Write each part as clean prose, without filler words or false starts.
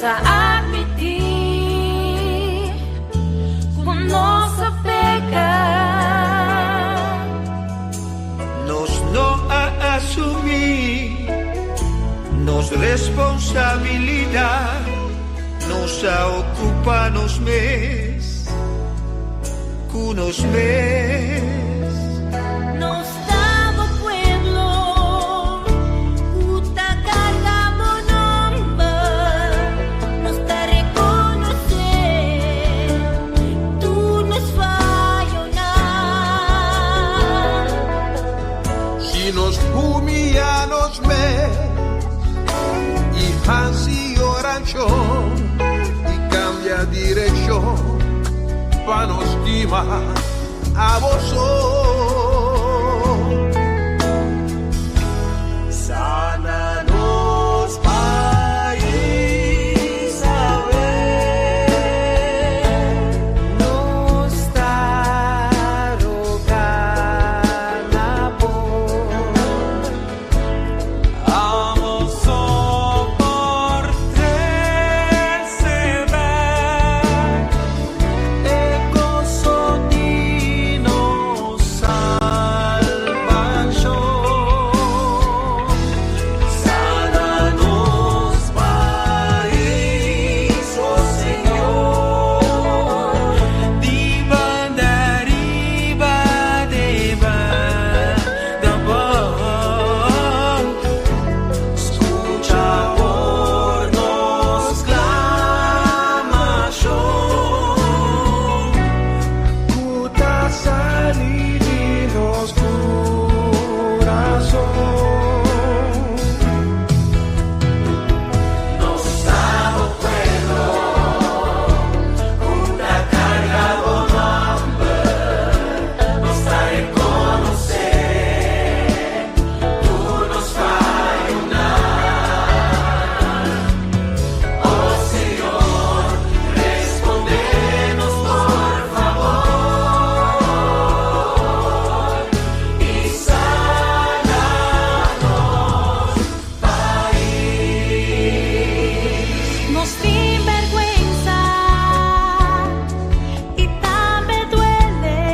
Nos a admití ku nos a peka. Nos no a asumí nos responsabilidat, nos a okupá nos mes ku nos mes. Nos ta bo pueblo ku ta karga bo nòmber. Nos ta rekonosé tur nos fayonan. Si nos humiyá nos mes i hasi orashon i kambia direkshon pa nos stima abo so. Sana nos pais awe. Nos ta roga na bo. Abo so por trese bèk e goso di nos salbashon. Sana nos pais, oh Señor. Di banda riba te banda abou. Skucha por nos sklamashon. Ku ta sali di nos kurason. Nos ta bo pueblo, ku ta karga bo nòmber. Nos ta rekonosé tur nos fayonan. Oh Señor, respondé nos por fabor i sana nos pais. Nos tin bèrgwensa i tambe duele,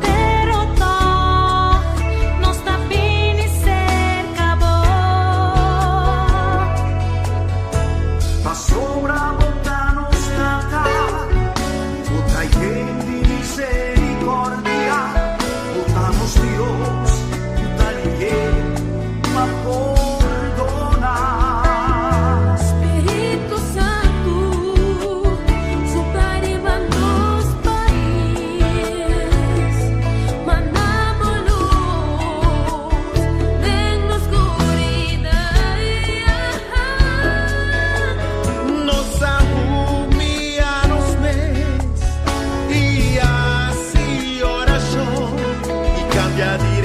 pero tòg nos ta bini serka bo. Pasobra bo ta nos Tata, bo ta yen di miserikòrdia, bo ta nos Dios, ku ta lihé pa pordoná. Spiritu Santu, supla riba nos pais, manda bo lus den nos skuridat. Nos a humiyá nos mes i hasi orashon i kambia direkshon.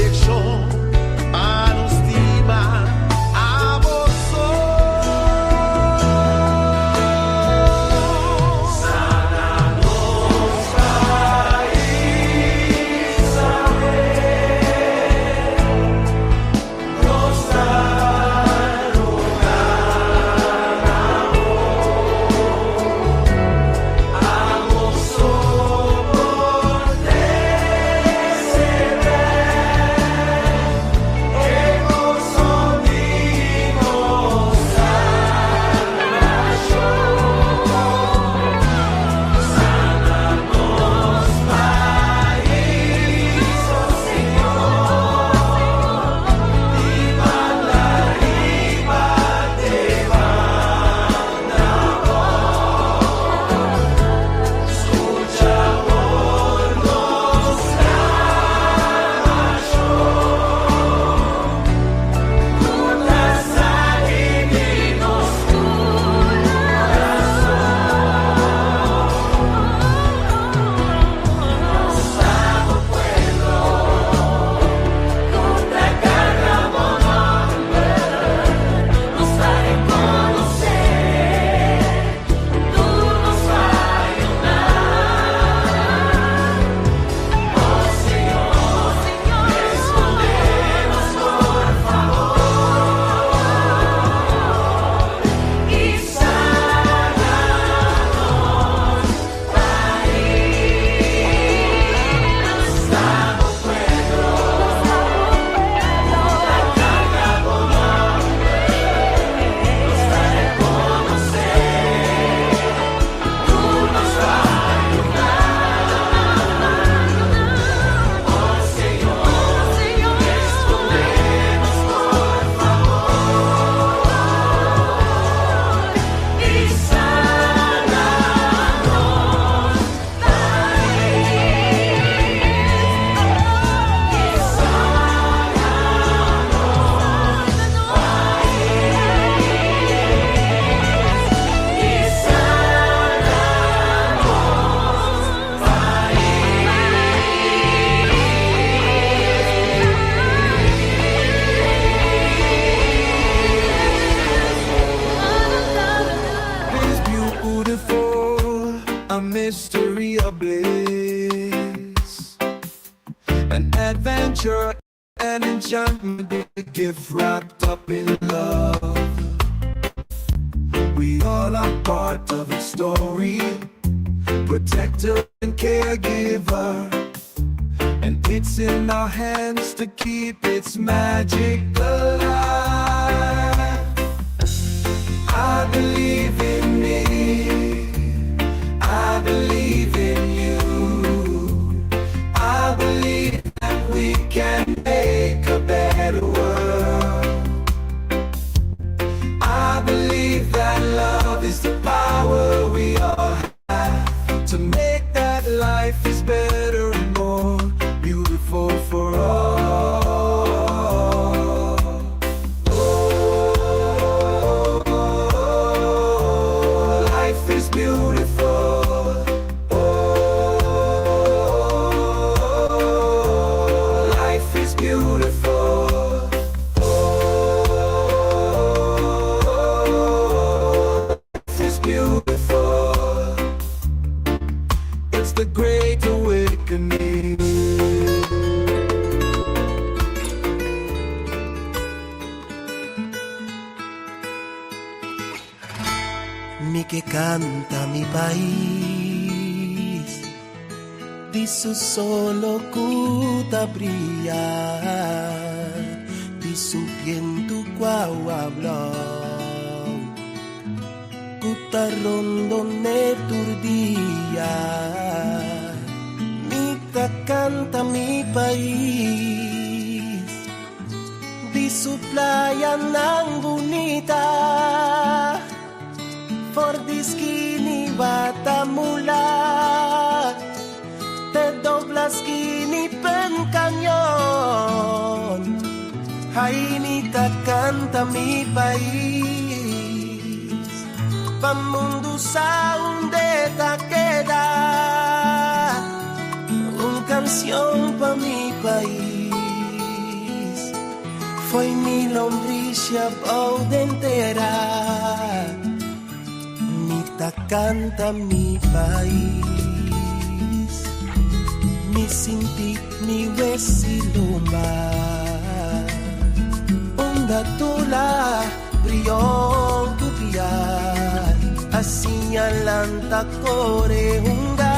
An enchantment, a gift wrapped up in love. We all are part of a story, protector and caregiver. And it's in our hands to keep its magic alive. I believe in me. I believe in you. I believe that we can make a better world. I believe that love is the power we all have to make that life is better and more beautiful for all. Oh, life is beautiful. Oh, life is beautiful. Oh, life is beautiful. It's the great awakening. Mi ke kanta mi pais Di su solo ku ta bria Di su bientu ku a blau Ku ta rondon'é tur dia Mi ta kanta mi pais Di su playanan bunita For di skin'i Watamula Te dobla skin'i Pen Cañon Ai mi ta kanta mi pais Pa mundu sa unda e ta keda Un kansion pa mi pais Fo'i mi lombrisia bou den tera Mi ta kanta mi pais Mi sinti mi wes'i lomba Unda Tula, Brion ku Piar A siña lanta kore hunga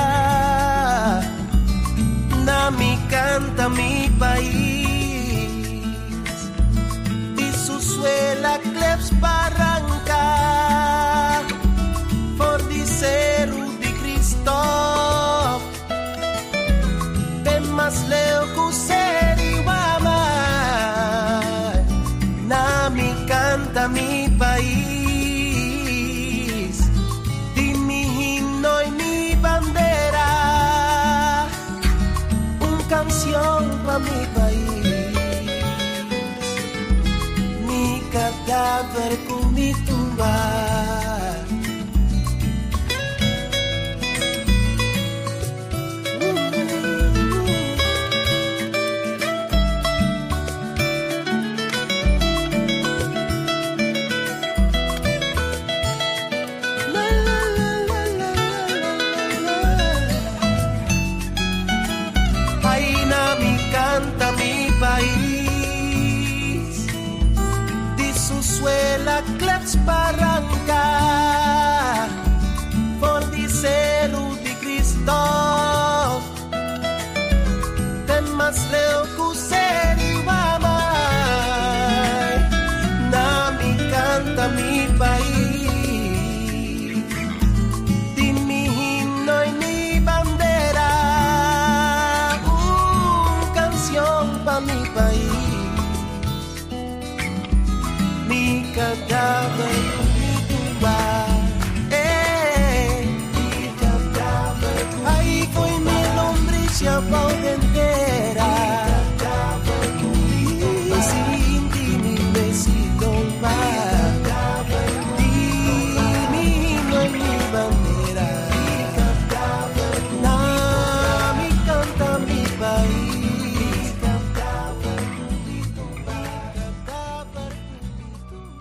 Na mi kanta mi pais Di su suela kleps baranka For di Seru di Kristòf Te mas leu ku Ser'i Wamai Na mi kanta mi pais Di mi himno i mi bandera Un kansion pa mi pais Mi kadaver ku mi tumba. La la la la la la la. Ai na mi kanta mi pais Di su suela kleps baranka For di Seru di Kristòf Te mas leu ku Ser'i Wamai Na mi kanta mi pais Di mi himno i mi bandera Un kansion pa mi pais Mi kadaver ku mi tumba Eh, mi kadaver. Ai fo'i mi lombrisia bou den tera Sinti mi wes'i lomba Di mi himno i mi bandera Na mi kanta mi pais Kadaver ku mi tumba Kadaver ku mi tumba.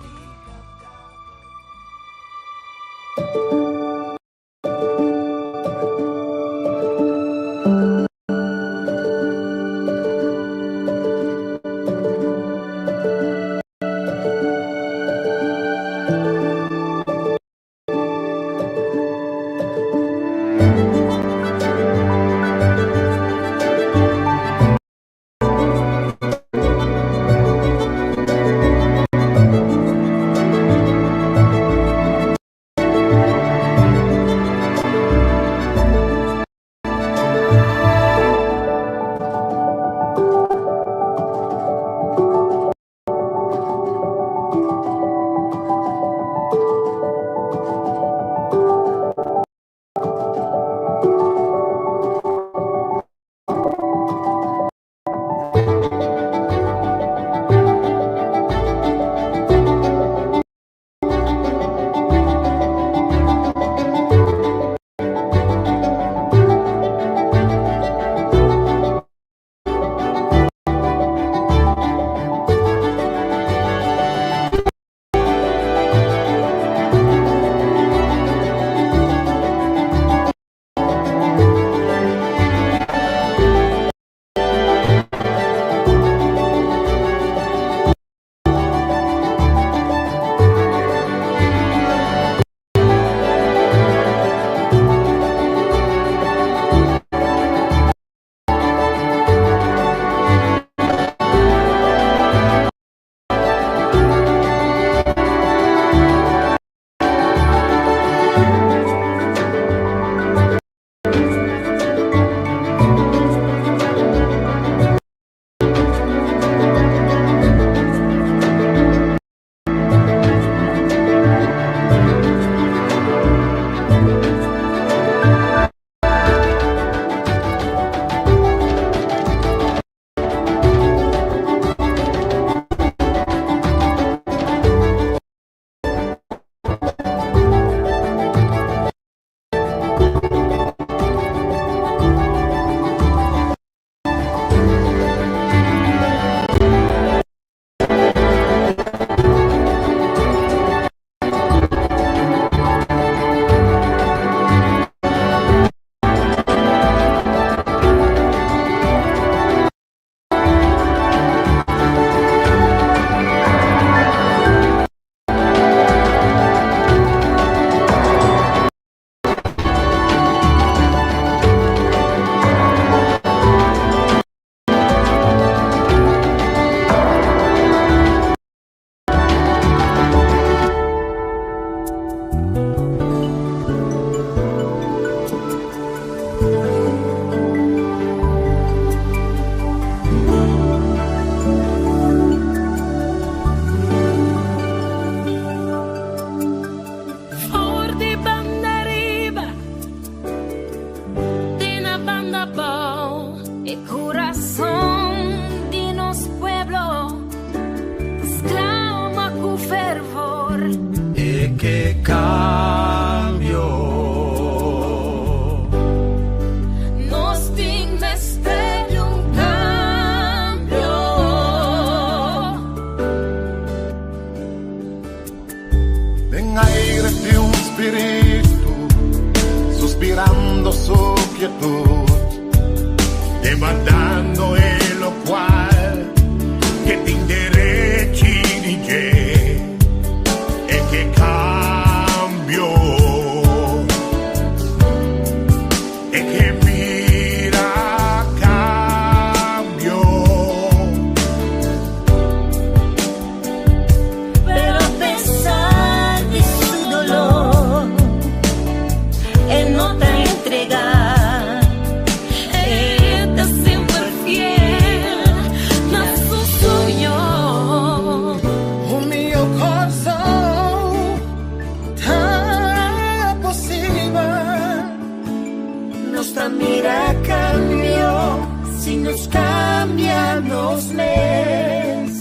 nos mes.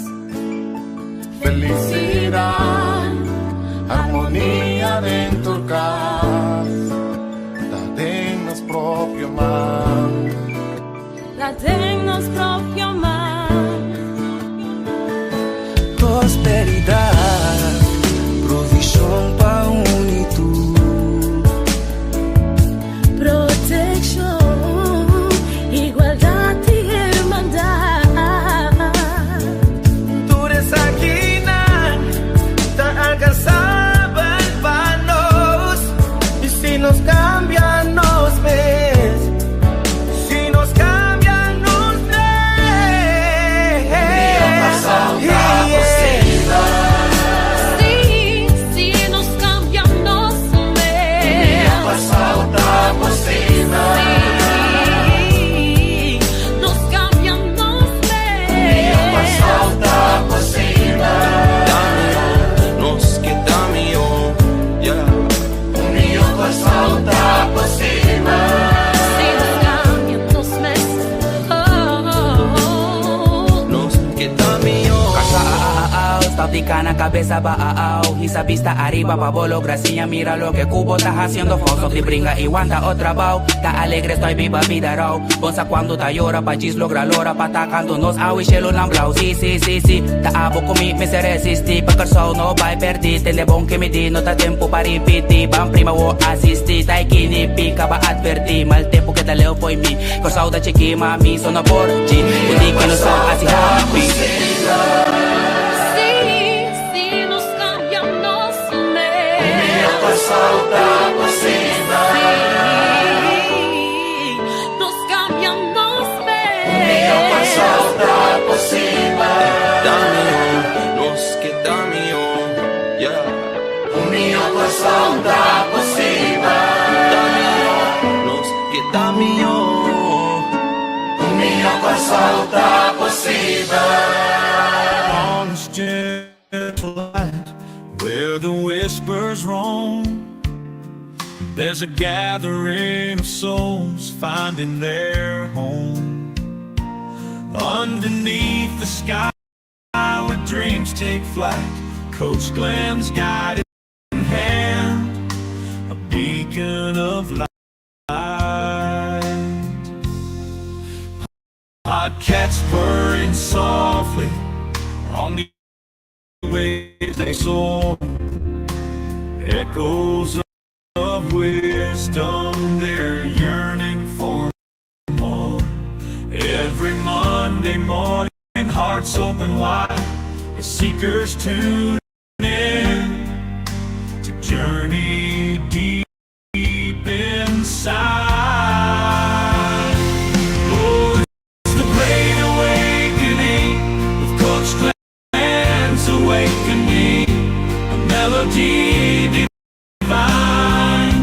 Felisidat, harmonia den kas, ta den nos propio man. Ta den nos propio man. Prosperidat, provishon pa unitud. Protekshon, igualdat i hermandat. Tur esakinan ta alkansabel pa nos. I si nos kambia nos mes, si nos kambia nos mes. Yeah. Si, si nos kambia nos mes. Si, nos kambia nos mes. Nos ke ta mihó, yeah. Si nos kambia nos mes. Oh, oh, oh. Nos ke ta mihó. Stop na kabes abou. Hisa bista ariba pa bo logra siña. Mira loke ku bo ta hasiendo. Falso di bringa i wanta otro trabou. Ta alegre estoy biba bida rou. Bo sa kuantu ta yora pa djis logra lora pa ta kanto nos awe shelu nan blou. Si si si si. Ta abo ku mi mester resistí. Pa Kòrsou no bai pèrdí. Tende bon ku mi di no ta tempu pa ripití. Ban prima wo asistí. Ta kini pika ba atvertí. Mal tempu keda leu fo'i mi. Kòrsou ta chikí mami so no por chi. Kundi ku no so así happy. Si, si nos kambia nos mes. Si, nos kambia nos mes. Ta mihó, nos ke ta mihó, yeah. Ta mihó, nos ke ta mihó. Ta posibel. On this gentle light where the whispers roam, there's a gathering of souls finding their home. Underneath the sky where dreams take flight, Coach Glenn's guiding hand, a beacon of light. Podcasts purring softly on the waves they soar. Echoes of wisdom, they're yearning for more. Every Monday morning, hearts open wide as seekers tune in to journey deep inside. Oh, it's the great awakening with Coach Glenn's awakening, a melody divine,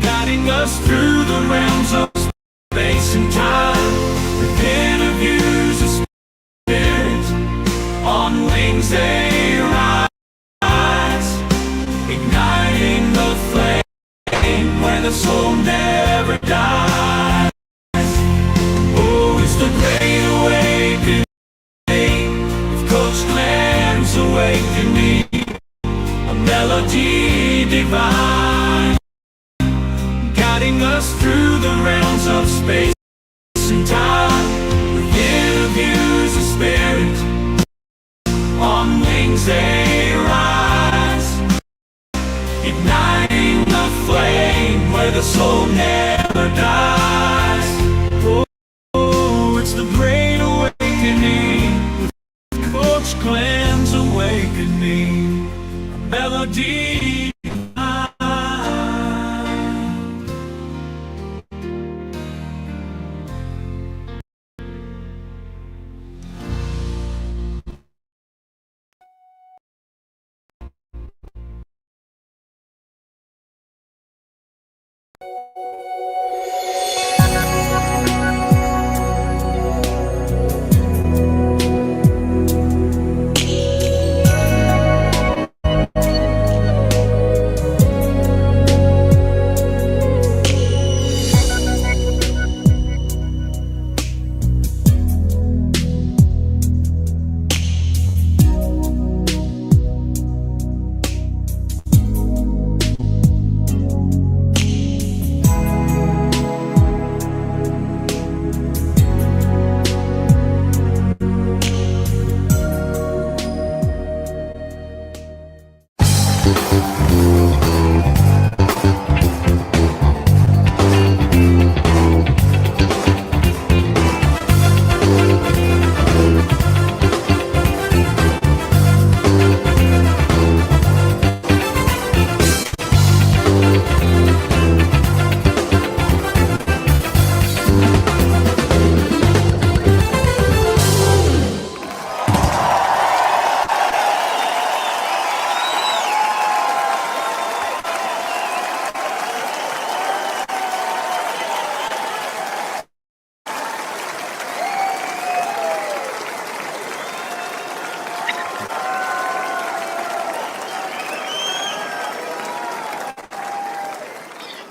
guiding us through the realms of space and time. With interviews of spirit, on wings they rise, igniting the flame where the soul never dies. Oh, it's the great awakening with Coach Glenn's awakening, a melody divine, guiding us through the realms of space and time. With interviews of spirit, on wings they rise, igniting the flame where the soul never dies. Oh, it's the great awakening with Coach Glenn's awakening, a melody divine.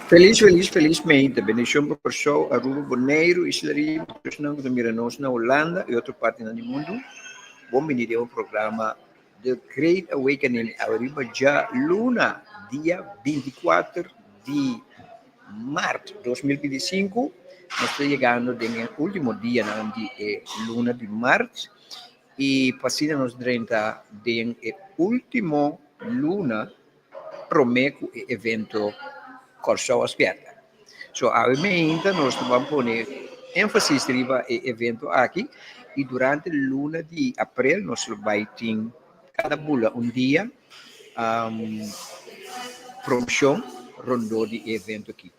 Felis, felis, felis meinta. Bendishon pa Kòrsou, Aruba, Boneiru, Isla Riba, tur esnan ku ta mira nos na Hulanda i otro partinan di mundu. Bon bini den un programa The Great Awakening ariba djaluna, dia 24 di mart 2025. Nos ta yegando den e último dianan di e luna di mart i pa asina nos drenta den e último luna promé ku e evento Kòrsou a spièrta. So awe meinta nos ta ban pone énfasis riba e evento aki i durante luna di aprel nos lo bai tin kada bula un dia promoshon rondó di e evento aki.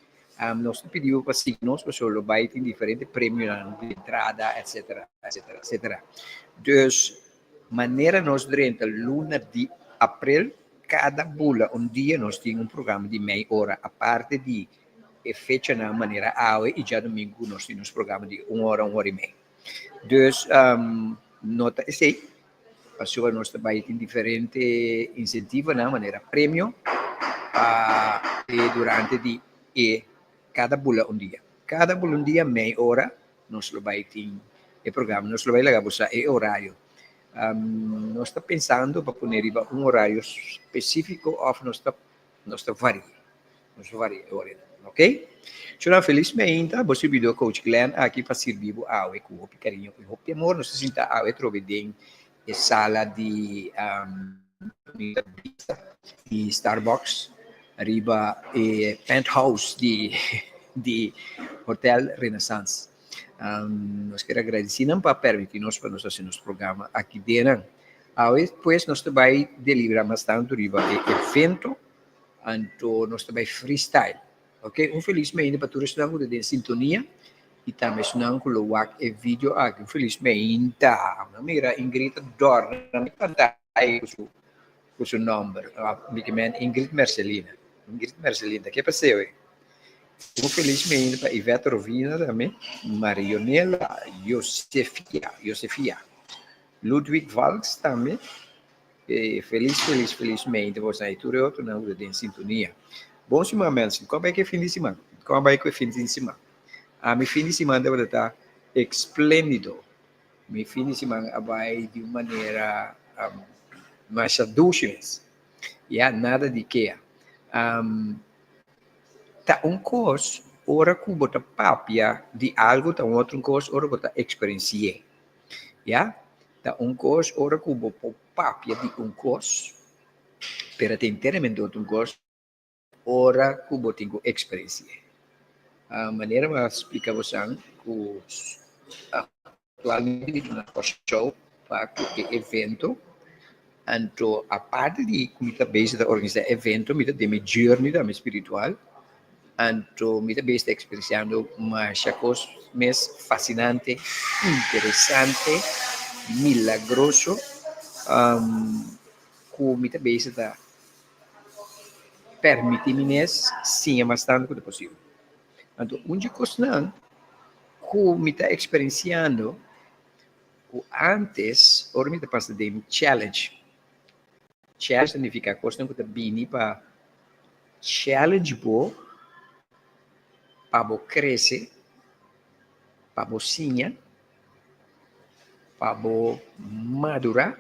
Nos ta pidi bo pa sigui nos pasobra lo bai tin diferente premionan di entrada etcetera etcetera etcetera. Dus Manera nos drenta luna di aprel, kada bula un dia nos tin un programa di mei ora, aparte di e fechanan manera awe i djadumingu nos tin nos programa di un ora, un ora i mei. Dus no ta esei, pasobra nos ta bai tin diferente insentivonan manera premio pa e durante di e kada bula un dia. Kada bula un dia mei ora Nos lo bai tin e programa, nos lo bai laga bo sa e orario. Nos ta pensando pa pone riba un orario spesífiko òf nos ta nos ta varia, nos ta varia e orario, ok? Chunnan felis meinta, bo sirbidor Coach Glenn aki pa sirbi bo awe ku hopi kariño i hopi amor. Nos ta sinta awe atrobe den e sala di di Starbucks riba e penthouse di di Hotel Renaissance. Nos kier agradeci nan pa permiti nos pa nos haci nos programa aki den nan. Awe pues nos ta bay delibera mas tanto riba e evento, anto nos ta bay freestyle. Ok, un felis meinta pa tur esnan ku ta den sintonia i tambe esnan ku lo wak e video aki. Un felis meinta. Mi a mira Ingrid ta dòrna mi pantaya ku su ku su nòmber. Mi ke men Ingrid Mercelina. Ingrid Mercelina, ke paseo e? Un felis meinta pa Ivette Rovina tambe, Marionela Josefia, Josefia, Ludwig Valks tambe. Felis felis felis mente boso i tur e otronan ku ta den sintonia. Bon siman mensen, kon bai ku e fin di siman? Kon bai ku e fin di siman? Mi fin di siman tabata ta esplendido. Mi fin di siman a bai di un manera masha dushi mes. Ya, nada di kea. Ta un kos ora ku bo ta papia di algu, ta un otro kos ora bo ta eksperensi'é. Ya, ta un kos ora ku bo por papia di un kos, pero ta enteramente otro kos ora ku bo tin ku eksperensi'é. Manera mi a splika bosan ku aktualmente mi ta na Kòrsou pa ku e evento, anto aparte di ku mi ta bezig ta organisá e evento mi ta den mi journey tambe spiritual. Anto mi ta bes ta eksperensiando masha kos mes fasinante, interesante, milagroso, ku mi ta bes ta permití mi mes siña mas tantu ku ta posibel. Anto un dje kosnan ku mi ta eksperensiando ku ántes ora mi ta pasa den challenge, Challenge ta nifiká kosnan ku ta bini pa challenge bo pa bo krese, pa bo siña, pa bo madurá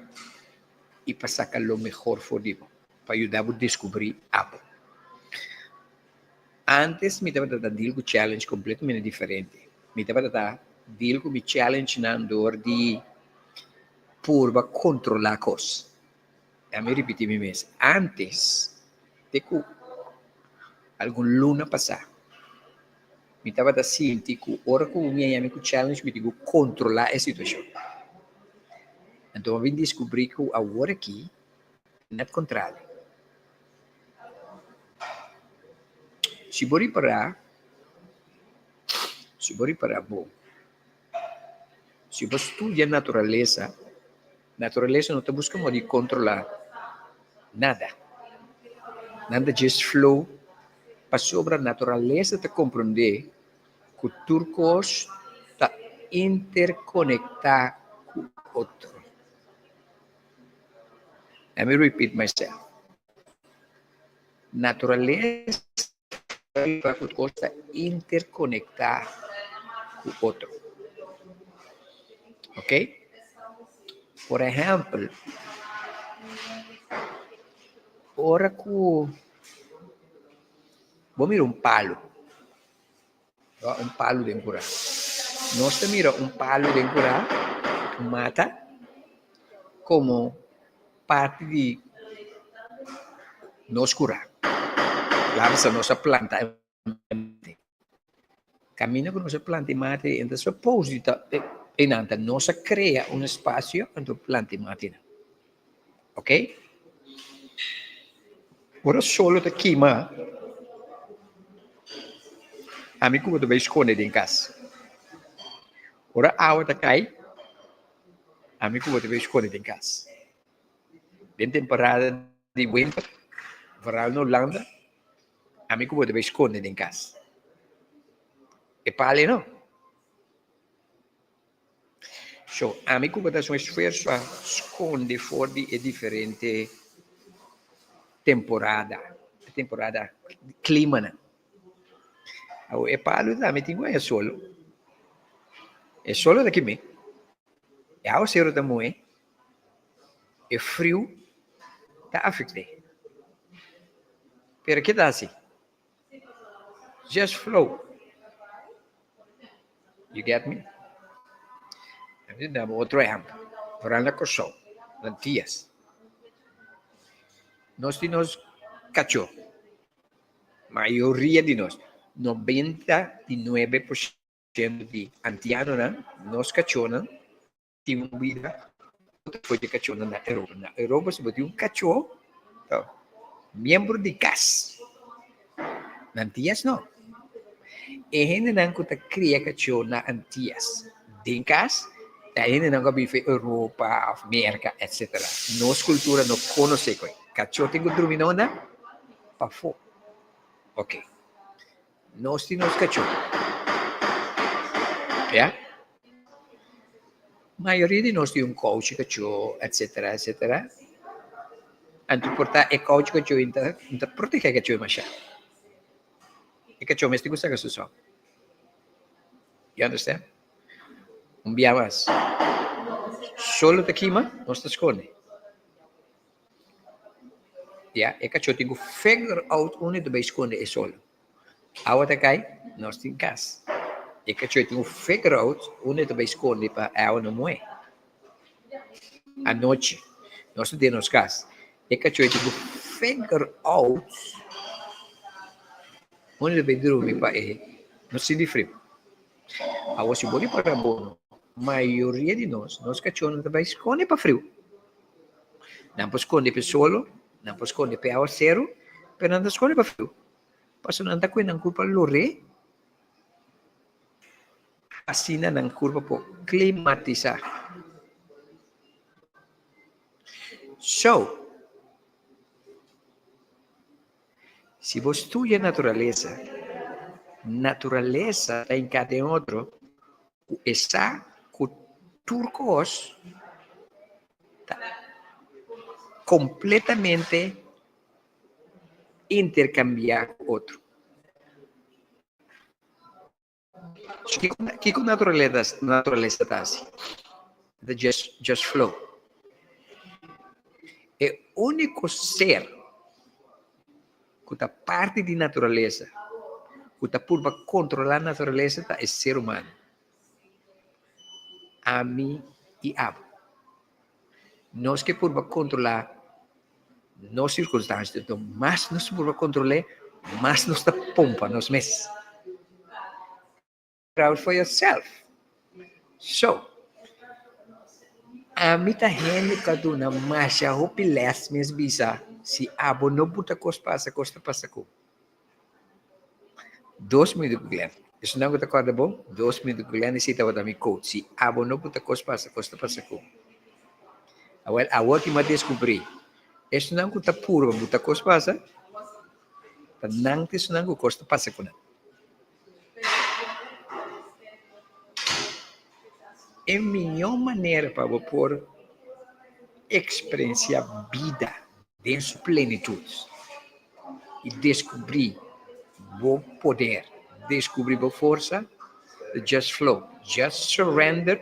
i pa saka lo mehor for di bo, pa yuda bo deskubrí abo. Ántes mi tabata ta deal ku challenge kompletamente diferente. Mi tabata ta deal ku mi challengenan dor di purba kontrolá kos. Ya mi ripití mi mes, ántes te ku algun luna pasá, mi tabata sinti ku ora ku mi a yami ku challenge mi tin ku kontrolá e situashon. Anto mi a bin diskubrí ku awor aki nèt kontrali. Si bo ripará, si bo ripará bon, si bo studia naturalesa, Naturalesa no ta buska moda di kontrolá nada. Nan ta djis flow pasobra naturalesa ta komprondé ku tur kos ta interkonektá ku otro. Let me repeat myself. Naturalesa. Pa ku kos ta interkonektá ku otro. Ok? Por ehèmpel, ora ku bo mira un palu, un palu den kurá, nos ta mira un palu den kurá, un mata, komo parti di nos kurá. Laga bisa nos a planta e mate. Kaminda ku nos a planta e mate ei, enton suppose di ta einan ta nos a krea un espasio anto planta e matenan. Ok? Ora solo ta kima, ami ku bo ta bai skonde den kas. Ora awa ta kai, Ami ku bo ta bai skonde den kas. Den temporada di winter, vooral na Hulanda, ami ku bo ta bai skonde den kas. E pali no. So, ami ku bo ta hasi un esfuerso pa skonde for di e diferente temporada, temporada, klimanan. Awor e palu tambe tin ku haña solo. E solo ta kim'é. E awaseru ta muhé. E friu ta afekt'é. Pero ke ta hasi? Just flow. You get me? Mi ta daba otro ehèmpel. Foral na Kòrsou, na Antias. Nos tin nos kachó. Mayoria di nos, 99% di antianonan, nos kachónan, tin un bida otro for di kachónan na Europa. Na Europa si bo tin un kachó, ta miembro di kas. Na Antias no. E hendenan ku ta kria kachó na Antias den kas, ta e hendenan ku a biba Europa òf Merka etsetera. Nos kultura no konosé ku e kachó tin ku drumi na unda? Pafó. Ok. Nos tin nos kachó. Ya. Mayoria di nos tin un kouchi kachó, etsetera, etsetera. Anto por ta e kouchi kachó ei ta ta protegé e kachó demashado. E kachó mester ku saka su sòl. You understand? Un bia mas. Solo ta kima, nos ta skonde. Ya, e kachó tin ku figure out unda ta bai skonde e solo. Awa ta kai, nos tin kas. E kachó tin ku figure out unda ta bai skonde pa awa no muhe. Anochi, nos ta den nos kas. E kachó tin ku figure out unda ta bai drumi pa e no sinti friu. Awor si bo ripara bo, mayoria di nos, nos kachónan ta bai skonde pa friu. Nan por skonde pa e solo, nan por skonde pa e awaseru, pero nan ta skonde pa friu. Pasobra nan ta kue nan kurpa loré, asina nan kurpa por klimatisá. So, si bo studia naturalesa, naturalesa ta hinká den otro ku e sa ku tur kos ta kompletamente interkambiá ku otro. Kiko naturalesa ta hasi? Ta just flow. E úniko ser ku ta parti di naturalesa, ku ta purba kontrolá naturalesa ta e ser humano. Ami i abo. Nos ke purba kontrolá nos sirkunstansia, enton mas nos purba kontrol'é, mas nos ta pompa nos mes. Proud for yourself. So, ami ta hende ku a duna masha hopi lès mes bisa si abo no buta kos pasa, kos ta pasa ku. Dos minuto ku Glenn. Esnan ku ta kòrda bon, dos minuto ku Glenn esei tabata mi coach. Si abo no buta kos pasa, kos ta pasa ku. Awèl, awor ki mi a deskubrí, esnan ku ta purba buta kos pasa, ta nan ta esnan ku kos ta pasa ku nan. E mihó manera pa bo por eksperensiá bida den su plenitut i deskubrí. bo poder, deskubrí bo forsa, just flow, just surrender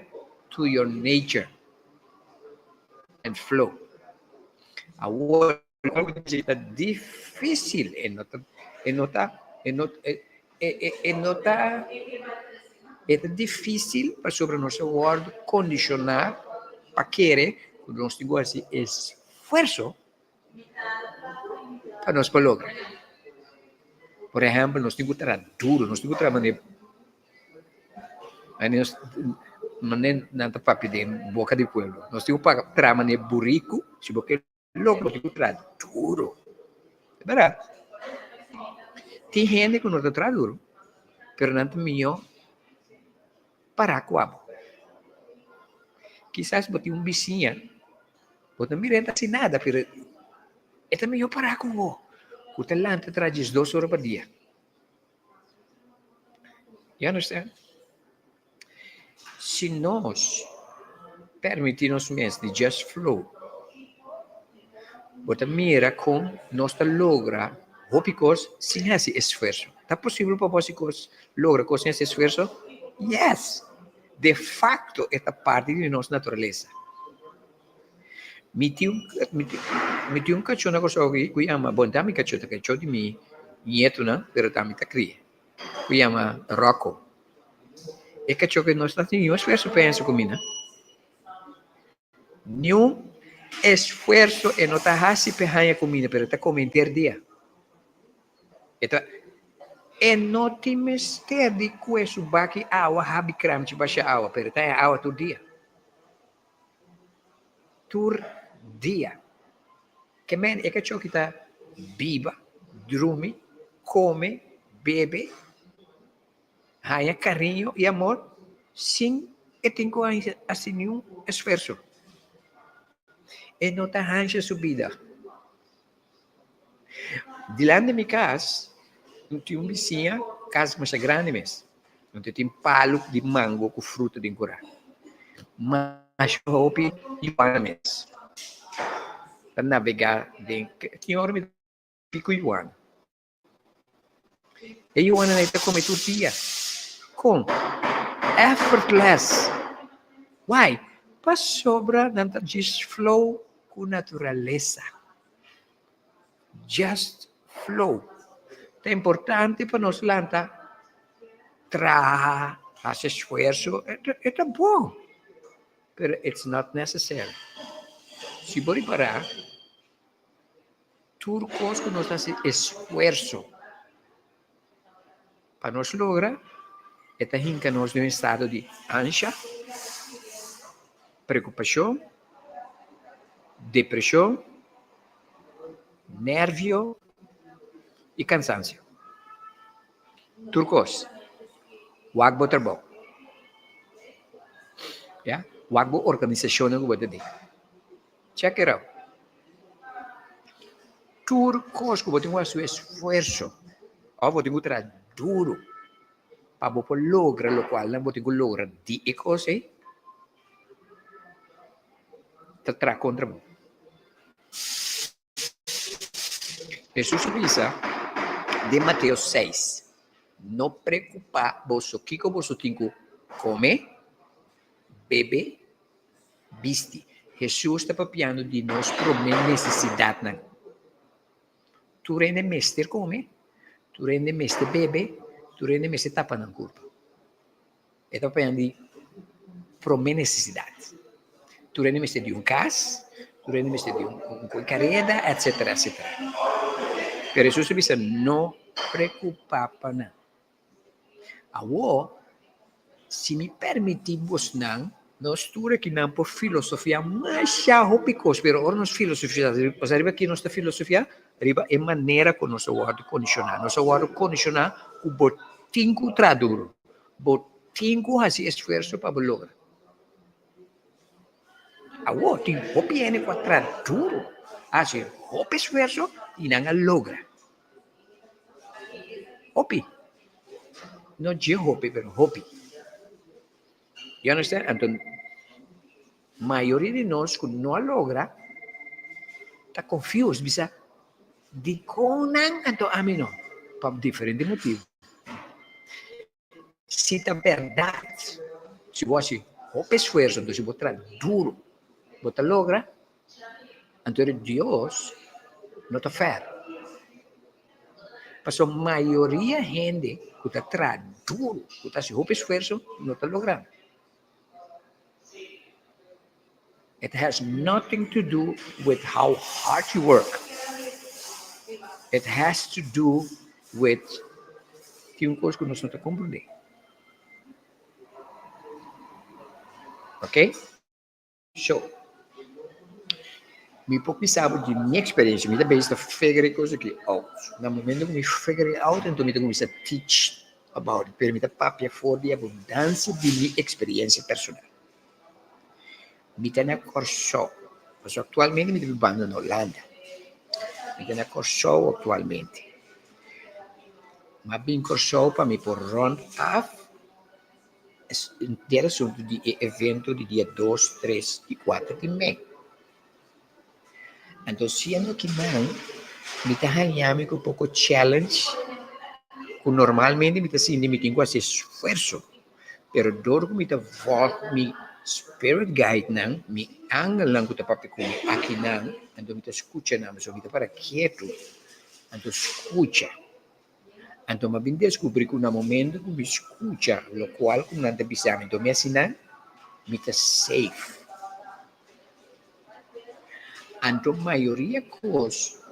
to your nature and flow. Awor ta difísil, e no ta, e no ta, e no, e, e, e no ta, e ta difísil pasobra nos a wòrdu kondishoná pa kere ku nos tin ku hasi esfuerso pa nos por logra. Por ehèmpel, nos tin ku traha duru, nos tin ku traha manera manera nan ta papia den boka di pueblo. Nos tin ku traha manera buriku, si bo ke logra bo tin ku traha duru. E bèrdat. Tin hende ku no ta traha duru, pero nan ta mihó para ku abo. Kisas bo tin un bisiña, bo ta mira e ta hasi nada, pero e ta mihó para ku bo, ku ta lanta traha diesdos ora pa dia. You understand? Si nos permití nos mes di just flow, bo ta mira kon nos ta logra hopi kos sin hasi esfuerso. Ta posibel pa bo hasi kos, logra kos sin hasi esfuerso? Yes! De facto e ta parti di nos naturalesa. Mi tin un, mi tin un kachó na Kòrsou ku yama, bon ta mi kachó, ta kachó di mi nietonan, pero ta mi ta kria, ku yama Rocco. E kachó ku no ta hasi niun esfuerso pa hasi kuminda. Niun esfuerso e no ta hasi pa e haña kuminda, pero e ta kome henter dia. E ta e no tin mester di kue su baki awa habi kramchi basha awa, pero e ta haña awa tur dia. Tur dia. Ke men e kachó ki ta biba, drumi, kome, bebe, Haña kariño i amor sin e tin ku hasi niun esfuerso. E no ta hansha su bida. Dilanti mi kas no tin un bisiña, kas masha grandi mes. No ta tin palu di mango ku fruta den kura. Masha hopi yuana mes ta nabegá den, tin ora mi ta piku yuana. E yuana ei ta kome tur dia. Kon? Effortless. Why? Pasobra nan ta just flow ku naturalesa. Just flow. Ta importante pa nos lanta traha, hasi esfuerso, e ta bon. Pero it's not necessary. Si bo ripará. Tur kos ku nos ta hasi esfuerso pa nos logra, e ta hinka nos den un estado di ansha, preokupashon, depreshon, nèrvio i kansansio. Tur kos. Wak bo trabou. Ya, wak bo organisashonnan ku bo ta den. Check it out. Tur kos ku bo tin ku hasi esfuerso òf bo tin ku traha duru pa bo por logra lokualnan bo tin ku logra di e kos ei, ta traha kontra bo. Hesus a bisa den Mateo seis, No preokupá boso kiko boso tin ku kome, bebe, bisti. Hesus ta papiando di nos promé nesesidatnan. Tur hende mester kome, tur hende mester bebe, tur hende mester tapa nan kurpa. E ta papiando di promé nesesidat. Tur hende mester di un kas, tur hende mester di un koi kareda, etsetera, etsetera. Pero Hesus a bisa, No preokupá pa nan. Awor, si mi permití bosnan, nos tur akinan por filosofiá masha hopi kos, pero ora nos filosofiá, pasobra riba ki nos ta filosofiá? Riba e manera ku nos a wòrdu kondishoná. Nos a wòrdu kondishoná ku bo tin ku traha duru, bo tin ku hasi esfuerso pa bo logra. Awor, tin hopi hende ku a traha duru, a hasi hopi esfuerso i nan a logra. Hopi. No dje hopi, pero hopi. You understand? Anto, mayoria di nos ku no a logra ta confused, bisa, dikon nan anto ami no? Pa diferente motibu. Si ta bèrdat, si bo hasi hopi esfuerso, anto si bo traha duru, bo ta logra, anto Dios no ta fèr. Pasobra mayoria hende ku ta traha duru, ku ta hasi hopi esfuerso, no ta logra. It has nothing to do with how hard you work. It has to do with tin un kos ku nos no ta komprendé. Ok? So, mi por bisa bo di mi eksperensia, mi ta bezig ta figure e kos aki out. Na momento ku mi figure it out, anto mi ta kuminsá teach about it, pero mi ta papia for di abundansia di mi eksperensia personal. Mi ta na Kòrsou, pasobra aktualmente mi ta bibando na Holanda. Mi ta na Kòrsou aktualmente. Mi a bin Kòrsou pa mi por rònt af e asuntu di e evento di dia dos, tres i kuater di mei. Anto siendo kinan mi ta haña mi ku poko challenge ku normalmente mi ta sinti mi tin ku hasi esfuerso, pero dor ku mi ta vòlg mi spirit guide nan, mi angelnan ku ta papia ku mi akinan, anto mi ta skucha nan, pasobra mi ta para ketu anto skucha. Anto mi a bin deskubrí ku na momento ku mi skucha lokual ku nan ta bisa mi, anto mi hasi nan, mi ta safe. Anto mayoria kos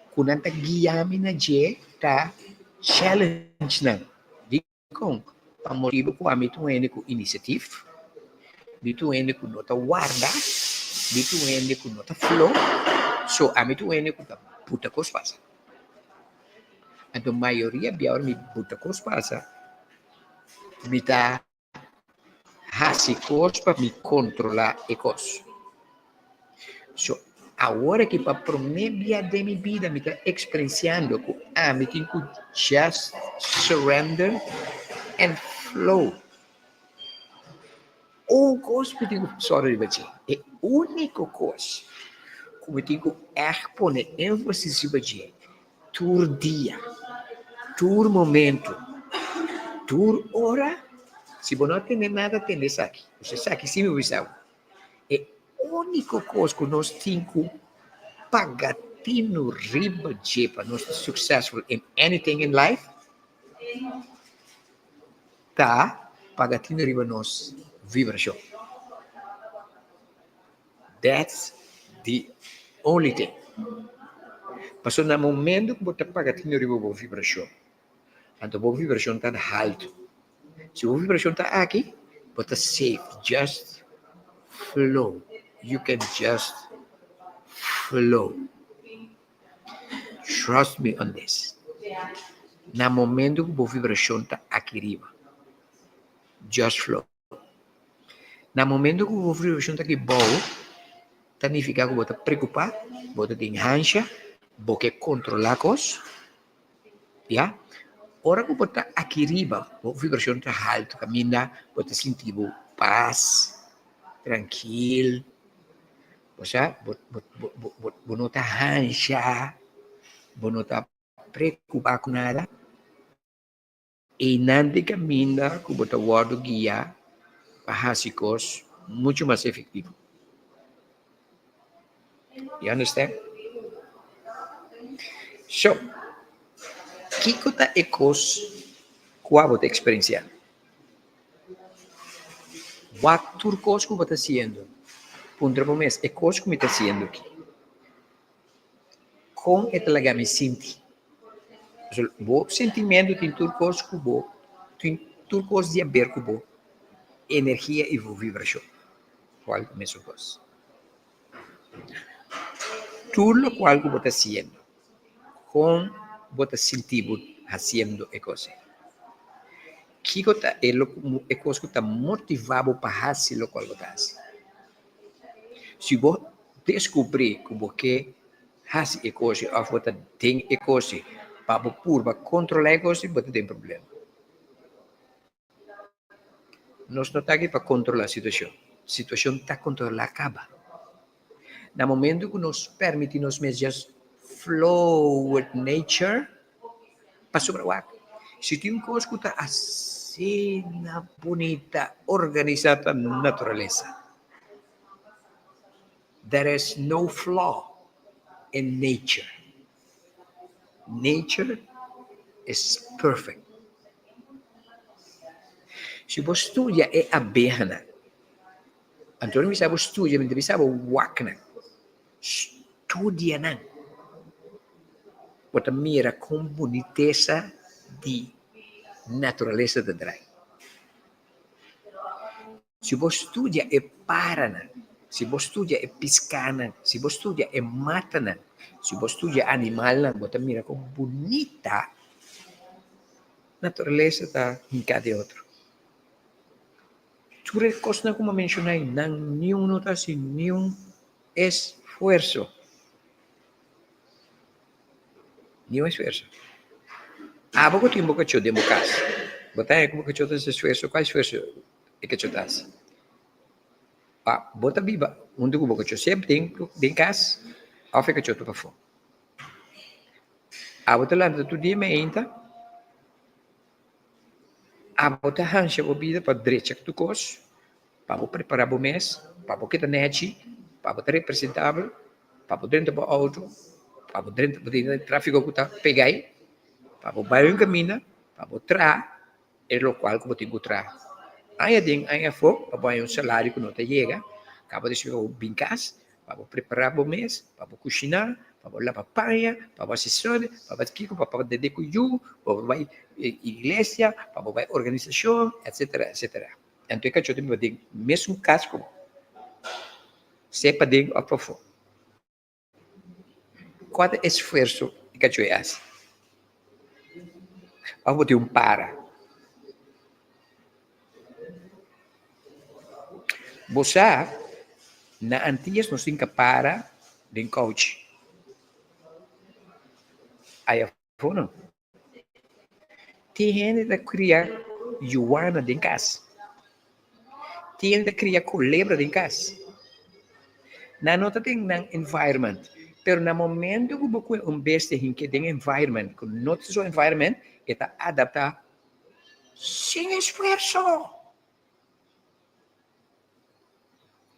ku nan ta guia mi na dje ta challenge nan. Dikon? Pa motibu ku ami ta un hende ku inisiativ, mi ta un hende ku no ta warda, mi ta un hende ku no ta flo, so ami ta un hende ku ta buta kos pasa. Anto mayoria bia ora mi buta kos pasa, mi ta hasi kos pa mi kontrolá e kos. So, awor aki pa promé bia den mi bida mi ta eksperensiando ku ami tin ku just surrender and flow. Un kos mi tin ku sòru riba dje, e úniko kos ku mi tin ku ègt pone énfasis riba dje Tur dia, tur momento, tur ora, si bo no a tende nada, tende esaki. Pues esaki sí mi bisa bo. E úniko kos ku nos tin ku paga tinu riba dje pa nos ta successful in anything in life ta paga tinu riba nos vibrashon. That's the only thing. Pasobra na momento ku bo ta paga tinu riba bo vibrashon, anto bo vibrashon ta haltu. Si bo vibrashon ta aki, bo ta safe. Just flow. You can just flow. Trust me on this. Na momento ku bo vibrashon ta aki riba, just flow. Na momento ku bo vibrashon ta aki bou, ta nifiká ku bo ta preokupá, bo ta tin hansha, bo ke kontrolá kos, ya. Ora ku bo ta aki riba, bo vibrashon ta haltu kaminda bo ta sinti bo pas, trankil, osea bo bo bo bo no ta hansha, bo no ta preokupá ku nada. Einan di kaminda ku bo ta wòrdu guiá pa hasi kos muchu mas efektivo. You understand? So, kiko ta e kos ku abo ta eksperensiá? Wak tur kos ku bo ta hasiendo. Puntra bo mes, e kos ku mi ta hasiendo aki, Kon e ta laga mi sinti? Bo sentimentu tin tur kos ku bo, tin tur kos di haber ku bo energia i bo vibrashon. Kual ta mesun kos. Tur lokual ku bo ta hasiendo, kon bo ta sinti bo hasiendo e kos ei? Kiko ta e e kos ku ta motivá bo pa hasi lokual bo ta hasi? Si bo deskubrí ku bo ke hasi e kos òf bo ta den e kos pa bo purba kontrolá e kos, bo ta den problema. Nos no ta aki pa kontrolá situashon, situashon ta kontrolá kaba. Na momento ku nos permití nos mes just flow with nature. Pasobra wak, si tin un kos ku ta asina bunita organisá ta naturalesa. There is no flaw in nature. Nature is perfect. Si bo studia e abehanan, anto mi bisa bo studia, mi ta bisa bo wak nan. Studia nan. Bo ta mira kon bunitesa di naturalesa ta drai. Si bo studia e paranan, si bo studia e piskanan, si bo studia e matanan, si bo studia animalnan, bo ta mira kon bunita naturalesa ta hinká den otro. Tur e kosnan ku mi a menshoná ei, nan niun no ta hasi niun esfuerso. Niun esfuerso. Abo ku tin bo kachó den bo kas, bo ta haña ku bo kachó ta hasi esfuerso? Kua esfuerso e kachó ta hasi? Pa bo ta biba huntu ku bo kachó semper den den kas òf e kachó ta pafó? Abo ta lanta tur dia meinta, abo ta hansha bo bida pa drecha tur kos, pa bo prepará bo mes, pa bo keda nèchi, pa bo ta representabel, pa bo drenta bo outo, pa bo drenta bo den e tráfiko ku ta pega ei, pa bo bai un kaminda, pa bo traha e lokual ku bo tin ku traha. Aña aden, aña afó, pa bo haña un salario ku no ta yega, kaba despues pa bo bin kas, pa bo prepará bo mes, pa bo kushiná, pa bo laba paña, pa bo hasi sòrg, pa bo hasi kiko, pa bo dede ku yu, pa bo bai iglesia, pa bo bai organisashon, etsetera, etsetera. Anto e kachó ta biba den mesun kas ku bo, sea paden òf pafó. Kua ta e esfuerso e kachó e hasi? Òf bo tin un para? Bo sa, na Antillas nos tin kapara den kouchi. Ayafó no. Tin hende ta kria yuana den kas. Tin hende ta kria kolebra den kas. Nan no ta den nan environment, pero na momento ku bo kue un bestia hinke den environment ku no ta su environment, e ta adaptá sin esfuerso,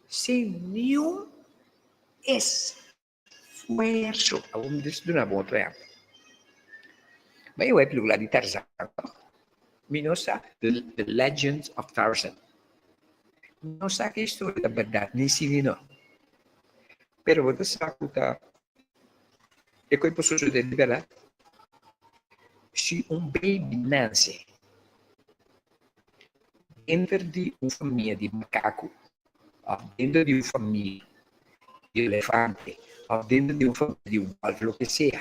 sin niun esfuerso. Esfuerso. Awor mi ta duna bo otro ehempel. Bo a wak e pelicula di Tarzan toch? Mi no sa The Legend of Tarzan. Mi no sa ki historia ta berdad ni si ni no. Pero bo ta sa ku ta e koe por sosode di berdad. Si un baby nase denter di un famia di makaku òf denter di un famia di elefante òf denter di un famia di wòlf, loke sea.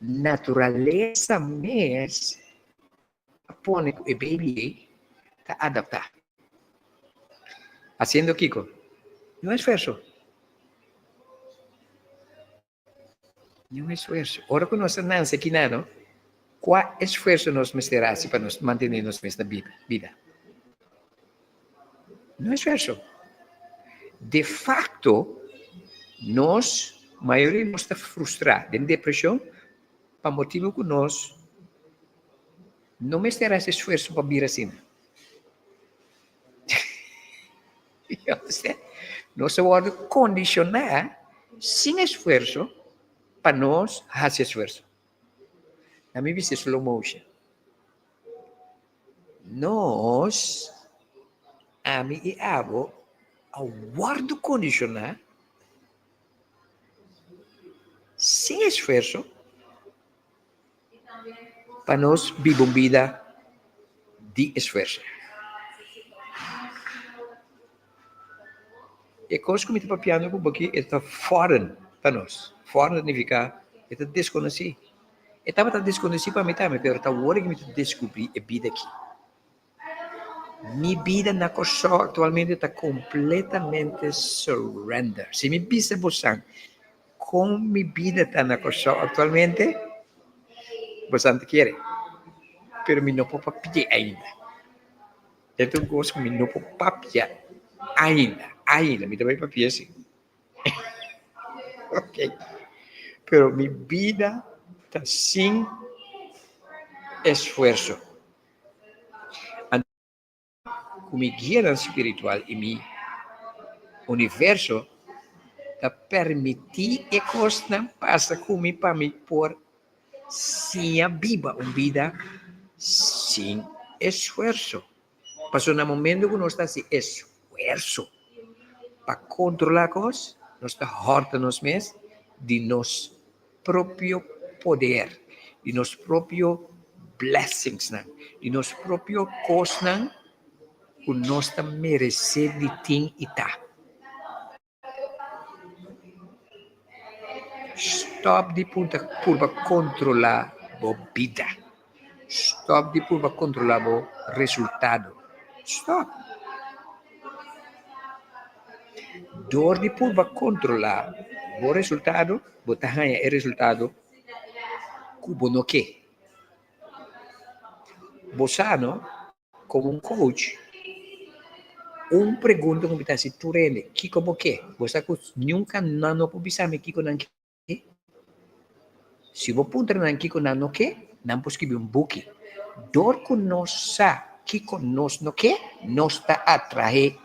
Naturalesa mes a pone ku e baby ei ta adaptá. Hasiendo kiko? Niun esfuerso. Niun esfuerso. Ora ku nos a nanse kinano, kua esfuerso nos mester hasi pa nos mantené nos mes na bida? Niun esfuerso. De fakto, nos, mayoria di nos ta frustrá, den depreshon, pa motibu ku nos no mester hasi esfuerso pa bira asina. You understand? Nos a wòrdu kondishoná sin esfuerso pa nos hasi esfuerso. Na mi bisa slow motion. Nos, ami i abo, a wòrdu kondishoná sin esfuerso pa nos biba un bida di esfuerso. E kos ku mi ta papiando ku bo aki e ta foreign pa nos. Foreign ta nifiká e ta deskonosí. E tabata deskonosí pa mi tambe, pero ta awor ku mi ta deskubrí e bida aki. Mi bida na Kòrsou aktualmente ta kompletamente surrender. Si mi bisa bosan kon mi bida ta na Kòrsou aktualmente, bosan ta kere. Pero mi no por papia ainda. E ta un kos ku mi no por papia ainda, ainda. Mi ta bai papia si. Ok. Pero mi bida. Ta sin esfuerso. Anto ku mi guianan spiritual i mi universo ta permití e kosnan pasa ku mi pa mi por siña biba un bida sin esfuerso. Pasobra na momento ku nos ta hasi esfuerso pa kontrolá kos, nos ta hòrta nos mes di nos propio poder, di nos propio blessingsnan, di nos propio kosnan ku nos ta meresé di tin i ta. Stòp di punta purba kontrolá bo bida. Stòp di purba kontrolá bo resultado. Stòp. Dor di purba kontrolá bo resultado, bo ta haña e resultado ku bo no ke. Bo sa no, komo un coach, un pregunta ku mi ta hasi tur hende, kiko bo ke? Bo sa ku nunka nan no por bisa mi kiko nan ke. Si bo puntra nan kiko nan no ke, nan por skibi un buki. Dor ku nos sa kiko nos no ke, nos ta atraé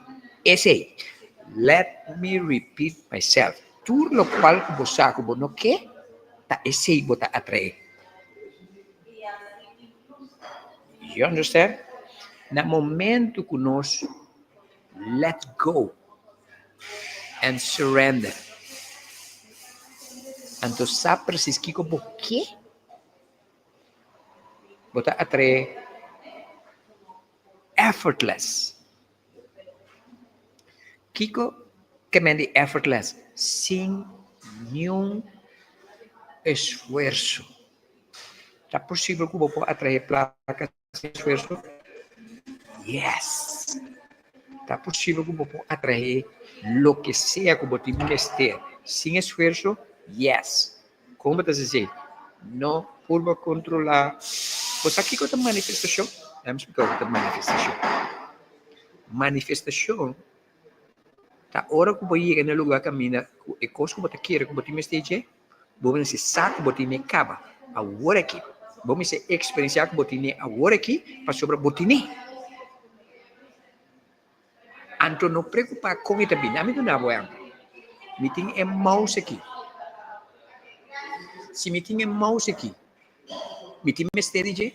esei. Let me repeat myself, tur lokual ku bo sa ku bo no ke, ta esei bo ta atraé. You understand? Na momento ku nos let go and surrender, anto sa precies kiko bo ke, bo ta atrae effortless. Kiko ke men di effortless? Sin niun esfuerso. Ta posibel ku bo por atrae plaka sin esfuerso? Yes! Ta posibel ku bo por atrae loke sea ku bo tin mester sin esfuerso? Yes! Kon bo ta hasi esei? No purba kontrolá. Bo sa kiko ta manifestashon? Laat mi splika bo kiko ta manifestashon. Manifestashon ta ora ku bo yega na e lugá kaminda ku e kos ku bo ta kere ku bo tin mester dje, Bo mester sa ku bo tine kaba awor aki. Bo mester eksperensiá ku bo tine awor aki pasobra bo tine. Anto no preokupá kon e ta bini. Ami duna bo ehèmpel. Mi tin e mouse aki. Si mi tin e mouse aki, mi tin mester di dje?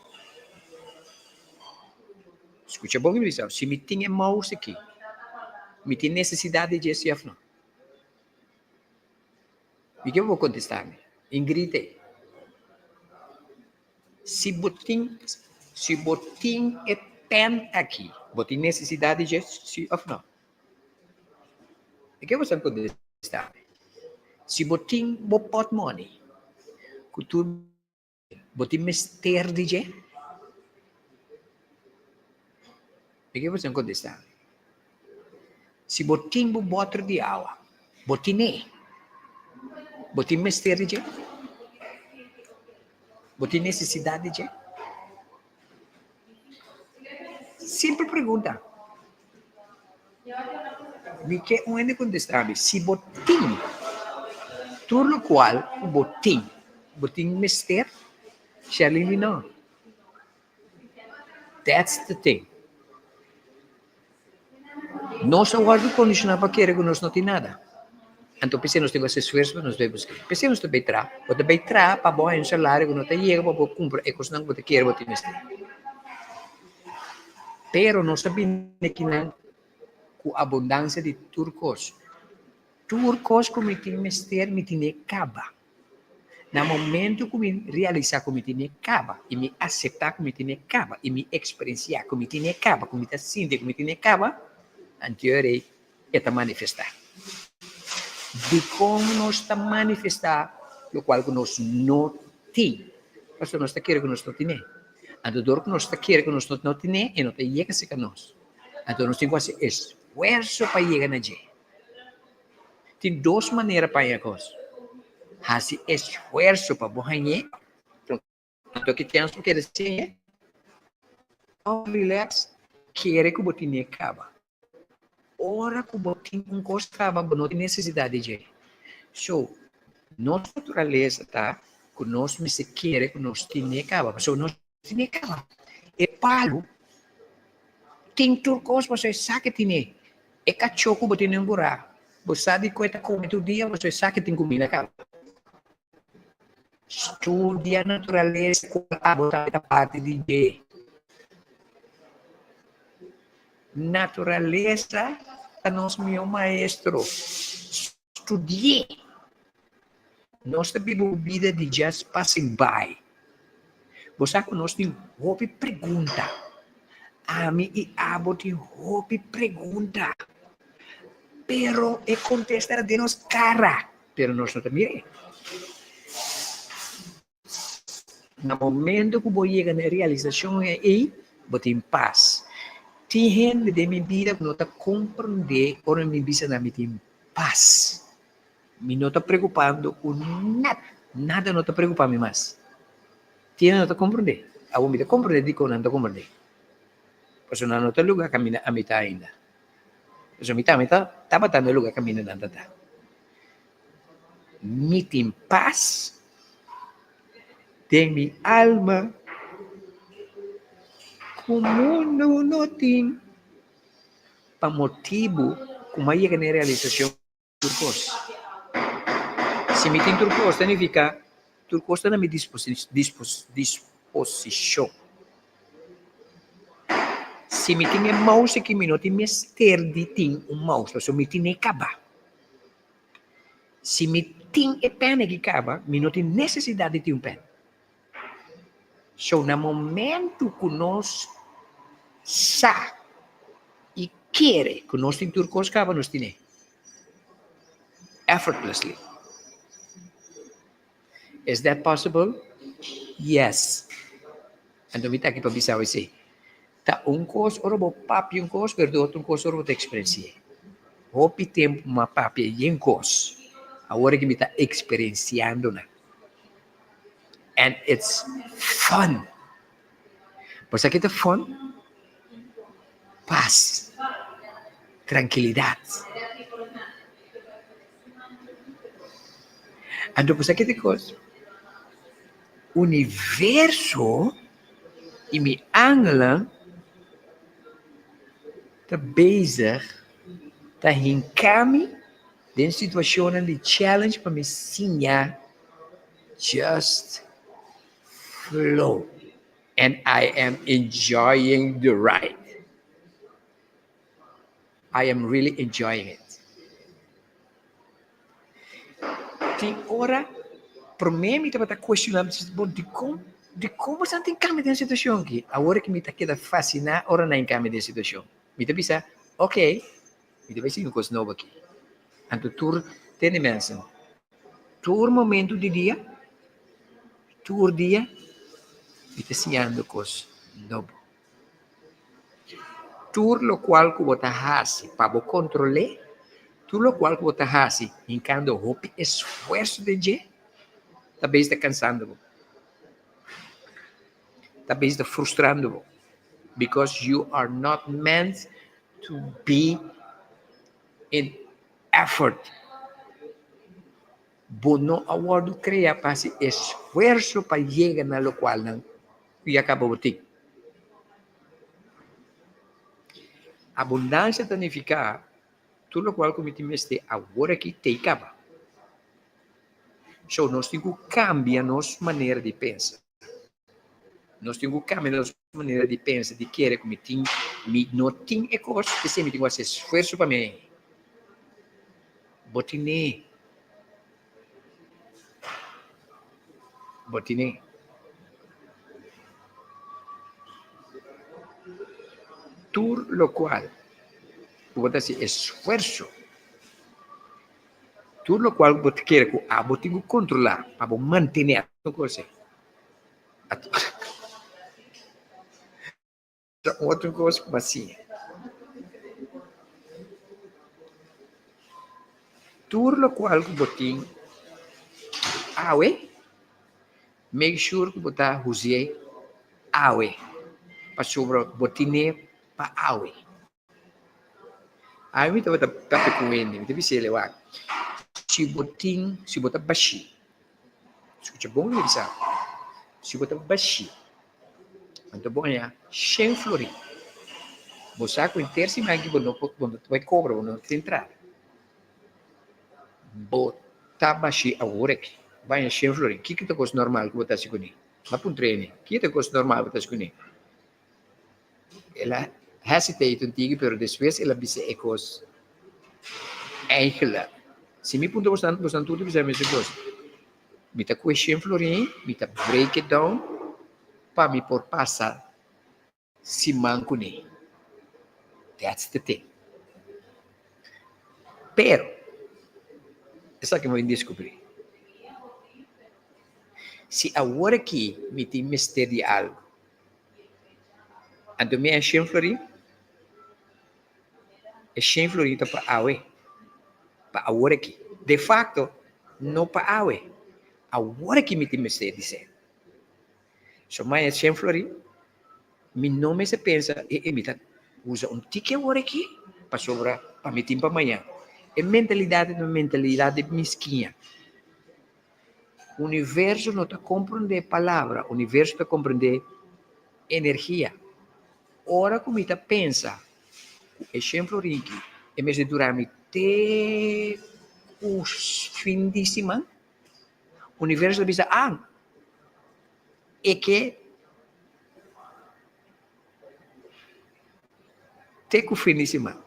Skucha bon mi bisa. Si mi tin e mouse aki, mi tin nesesidat di dje si òf no? Mi ke bo kontestá mi? Ingrite, Si bo tin, si bo tin e pèn aki, bo tin nesesidat di dje, si òf nò? Mi ke bo sa kontestá mi? Si bo tin bo pòtmòni ku tur Bo tin mester di dje? Mi ke boso kontestá. Si bo tin bo bòter di awa, bo tin'é. Bo tin mester di dje? Bo tin nesesidat di dje? Simpel pregunta. Mi ke un hende kontestá mi, si bo tin tur lokual ku bo tin, bo tin mester? Sherlyn di no. That's the thing. Nos a wòrdu kondishoná pa kere ku nos no tin nada. Anto p'esei nos tin ku hasi esfuerso pa nos bai buska. P'esei nos ta bai traha. Bo ta bai traha pa bo haña un salario ku no ta yega pa bo kumpra e kosnan ku bo ta kere bo tin mester. Pero nos ta bini akinan ku abundansia di tur kos. Tur kos ku mi tin mester, mi tine kaba. Na momento ku mi realisá ku mi tine kaba i mi aseptá ku mi tine kaba i mi eksperensiá ku mi tine kaba, ku mi ta sinti ku mi tine kaba, anto rei e ta manifestá. Dikon nos ta manifestá lokual ku nos no tin? Pasobra nos ta kere ku nos no tine. Anto dor ku nos ta kere ku nos no tine, e no ta yega serka nos. Anto nos tin ku hasi esfuerso pa yega na dje. Tin dos manera pa haña kos, hasi esfuerso pa bo hañ'é, anto ki chèns bo keda sin hañ'é, òf rilèks kere ku bo tine kaba. Ora ku bo tin un kos kaba, bo no tin nesesidat di dje. So, nos naturalesa ta. Ku nos mester kere ku nos tine kaba, pasobra nos tine kaba. E palu tin tur kos pasobra e sa ke tine. E kachó ku bo tene un burá, bo sa di ku e ta kome tur dia pasobra e sa ke tin kuminda kaba. Studia naturalesa ku abo tambe ta parti di dje. Naturalesa ta nos mihó maestro. Studi'é. Nos ta biba un bida di just passing by. Bo sa ku nos tin hopi pregunta. Ami i abo tin hopi pregunta. Pero e kontesta ta den nos kara, pero nos no ta mir'é. Na momento ku bo yega na e realisashon ei, bo tin pas. Tin hende den mi bida ku no ta komprendé ora mi bisa nan mi tin pas. Mi no ta preokupando ku nada, nada no ta preokupá mi mas. Tin hende no ta komprendé. Awor mi ta komprendé dikon nan no ta komprendé. Pasobra nan no ta lugá kaminda ami ta ainda. Pasobra mi tambe ta tabata na e lugá kaminda nan ta ta. Mi tin pas den mi alma ku mundu no tin pa motibu ku mi a yega na e realisashon tur kos. Si mi tin tur kos ta nifiká tur kos ta na mi disposishon. Si mi tin e mouse aki mi no tin mester di tin un mouse pasobra mi tin e kaba. Si mi tin e pen aki kaba, mi no tin nesesidat di tin un pen. So na momentu ku nos sa i kere ku nos tin tur kos kaba, nos tine. Effortlessly. Is that possible? Yes. Anto mi ta aki pa bisa bo esei. Ta un kos ora bo papia un kos, pero ta otro kos ora bo ta eksperensi'é. Hopi tempu mi a papia yen kos, awor aki mi ta eksperensiando nan. And it's fun. Bo sa ke ta fun? Pas, trankilidat. Anto bo sa ke ta kos? Universo i mi angelnan ta bezig ta hinka mi den situashonnan di challenge pa mi siña just flow and I am enjoying the ride. I am really enjoying it. Tin ora promé mi tabata cuestioná, mi ta bon, dikon, dikon bo san tin kambia den situashon aki? Awor ki mi ta keda fasiná ora nan kambia den situashon. Mi ta bisa, ok, mi ta bai sigui un kos nobo aki. Anto tur tende mensen, tur momento di dia, tur dia, mi ta siñando kos nobo. Tur lokual ku bo ta hasi pa bo kontrol'é, tur lokual ku bo ta hasi hinkando hopi esfuerso den dje, ta bes ta kansando bo, ta bes ta frustrando bo, because you are not meant to be in effort. Bo no a wòrdu krea pa hasi esfuerso pa yega na lokualnan ku ya kaba bo tin. Abundansia ta nifiká tur lokual ku mi tin mester awor aki t'ei kaba. So nos tin ku kambia nos manera di pensa. Nos tin ku kambia nos manera di pensa, di kere ku mi tin, mi no tin e kos, p'esei mi tin ku hasi esfuerso pa mi haña. Bo tine. Bo tine. Tur lokual ku bo ta hasi esfuerso, tur lokual ku bo ta kere ku abo tin ku kontrolá pa bo mantené e kos ei. Otro kos ku bo a siña. Tur lokual ku bo tin awe, make sure ku bo ta hus'é awe, pasobra bo tine pa awe. Ami mi tabata papia ku hende, mi ta bisa el, wak, si bo tin, si bo ta bashí. Skucha bon mi bisa, si bo ta bashí, anto bo haña shen florin. Bo sa ku henter siman aki bo no por, bo no ta bai kobra, bo no ta tin entrada. Bo ta bashí awor aki, bo haña shen florin. Kiko ta kos normal ku bo ta hasi kuné? Bo a puntra ene, kiko ta kos normal ku bo ta hasi kuné? El a hesitate un tiki, pero despues el a bisa e kos eigenlijk. Si mi puntra bosnan, bosnan tur ta bisa e mesun kos. Mi ta kue shen florin, mi ta break it down pa mi por pasa siman kuné. That's the thing. Pero, esaki mi a bin descubrí. Si awor aki mi tin mester di algu, Anto mi a shen florin, e shen florin ta pa awe, pa awor aki. De facto, no pa awe, awor aki mi tin mester di shen. So mi a shen florin, mi no mester pensa, e e mi ta usa un tiki awor aki pasobra pa mi tin pa mañan. E mentalidad ta un mentalidad di miskiña. Universo no ta comprende palabra, universo ta comprende energia. Ora cu mi ta pensa cu e shen florinki e mester dura mi te cu fin di siman, universo ta bisa, ah, e ke Te ku fin di siman.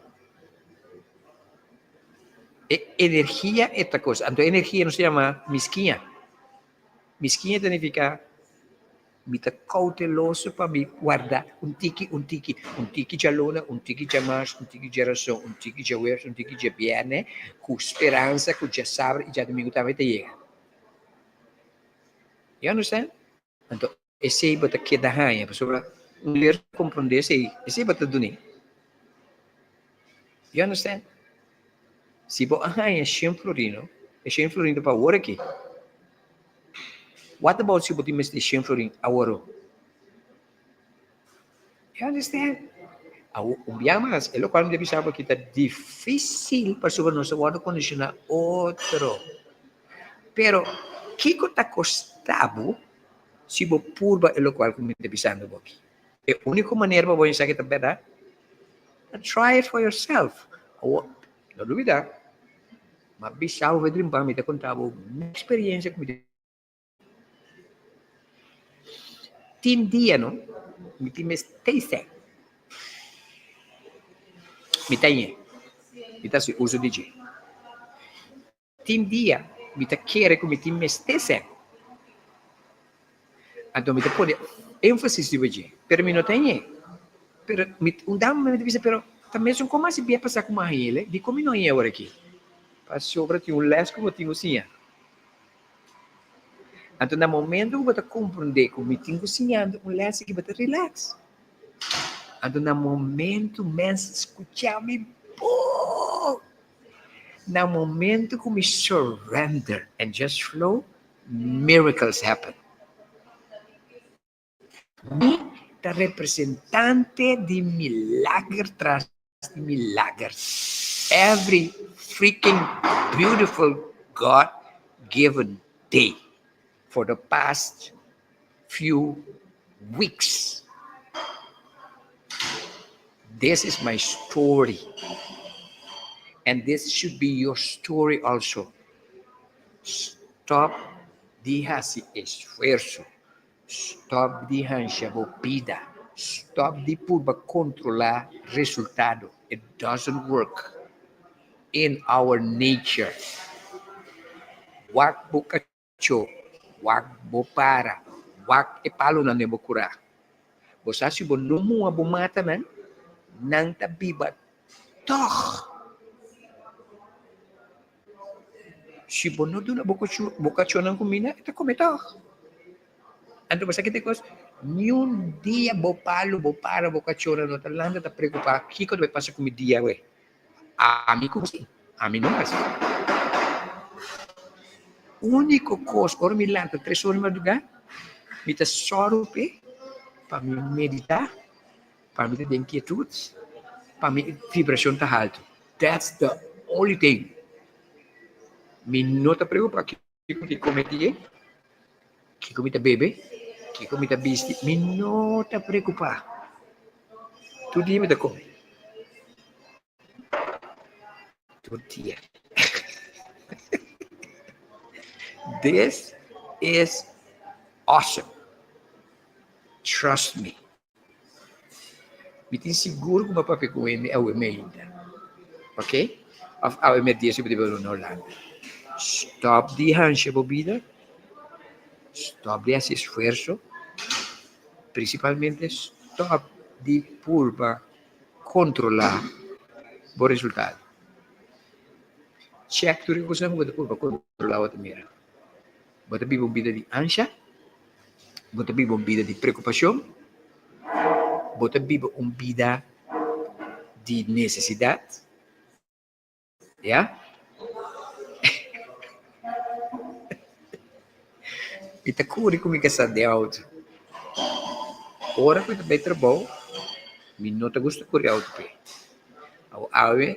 E energia e ta kos. Anto e energia nos ta yama miskiña. Miskiña ta nifiká mi ta kouteloso pa mi warda un tiki, un tiki, un tiki djaluna, un tiki djamars, un tiki djarason, un tiki djaweps, un tiki djabièrnè, ku speransa ku djasabra i djadumingu tambe ta yega. You understand? Anto esei bo ta keda haña pasobra un leer komprondé esei, esei bo ta dun'é. You understand? Si bo a haña shen florino, e shen florin ta pa awor aki. What about si bo tin mester shen florin awor? You understand? Awor, un bia mas, e lokual mi ta bisa bo aki ta difísil pasobra nos ta wòrdu kondishoná otro. Pero, kiko ta kosta bo si bo purba e lokual ku mi ta bisando bo aki? E úniko manera pa bo haña esaki ta bèrdat, ta try it for yourself. Awor, no lubidá, mi a bisa bo Vedrin Pan, mi ta konta bo mi eksperensia ku mi tin. Tin dia no, mi tin mes tei sèt. Mi ta ñe, mi ta hasi uso di dje. Tin dia mi ta kere ku mi tin mes te sèt. Anto mi ta pone énfasis riba dje, pero mi no ta ñe. Pero mi un dama mi ta bisa, pero ta mesun kon mas bia pasá ku mi a hañ'el, dikon mi no hañ'é awor aki? Pasobra tin un lès ku bo tin ku siña. Anto na momento ku bo ta komprondé ku mi tin ku siñando un lès aki bo ta relax. Anto na momento mens skucha mi bon, na momento ku mi surrender and just flow, miracles happen. Mi ta representante di milager tras di milager. Every freaking beautiful God given day for the past few weeks. This is my story. And this should be your story also. Stop di hasi esfuerso. Stòp di hansha bo bida. Stòp di purba kontrolá resultado. It doesn't work in our nature. Wak bo kachó, wak bo para, wak e palonan den bo kurá. Bo sa si bo no muha bo matanan, nan ta biba tòg. Si bo no duna bo bo kachónan kuminda, e ta kome tòg. Anto bo sa kiko ta e kos? Niun dia bo palu, bo para, bo kachónan no ta lanta ta preokupá kiko ta bai pasa ku mi dia awe. Ami ku si, ami no hasi. Úniko kos, ora mi lanta tres ora di madrugá, mi ta sòru p'e pa mi meditá, pa mi ta den kietut, pa mi vibrashon ta haltu. That's the only thing. Mi no ta preocupa kiko di come die. Kiko mi ta bebe? Kiko mi ta bisti? Mi no ta preokupá. Tur dia mi ta kome. Tur dia. This is awesome. Trust me. Mi tin sigur ku mi a papia ku hende awe meinta. Ok? Of awe merdia si bo ta biba na Holanda. Stop di hansha bo bida. Stop di hasi esfuerso. Prinsipalmente stop di purba kontrolá bo resultado. Chèk tur e kosnan ku bo ta purba kontrolá bo ta mira. Bo ta biba un bida di ansha? Bo ta biba un bida di preokupashon? Bo ta biba un bida di nesesidat? Ya? Mi ta kuri ku mi kasá den outo. Ora ku mi ta bai trabou, mi no ta gusta kuri outo p'e. Awe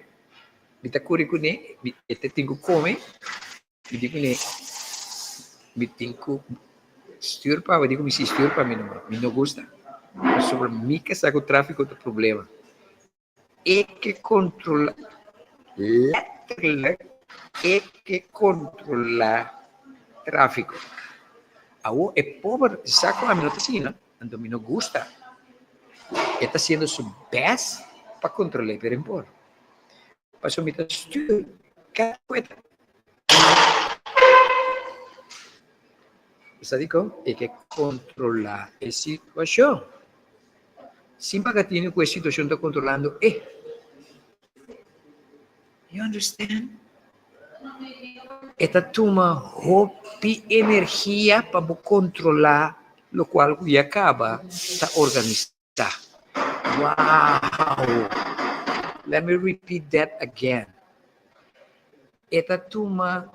mi ta kuri kuné, mi e ta tin ku kome. Mi di kuné, Mi tin ku stuur pa bo. Di ku mi si stuur pa mi no, mi no gusta. Pasobra mi ke sa ku tráfiko ta problema. E ke kontrolá, letterlijk e ke kontrolá tráfiko. Awor e pober sa ku ami no ta asina, anto mi no gusta. E ta hasiendo su bèst pa kontrol'é, pero e no por. Pasobra mi ta stuur kada kueta. Sa dikon? E ke kontrolá e situashon. Sin paga tinu ku e situashon ta kontrolando e. You understand? E ta tuma hopi energia pa bo kontrolá lokual ku ya kaba ta organisá. Wow! Let me repeat that again. E ta tuma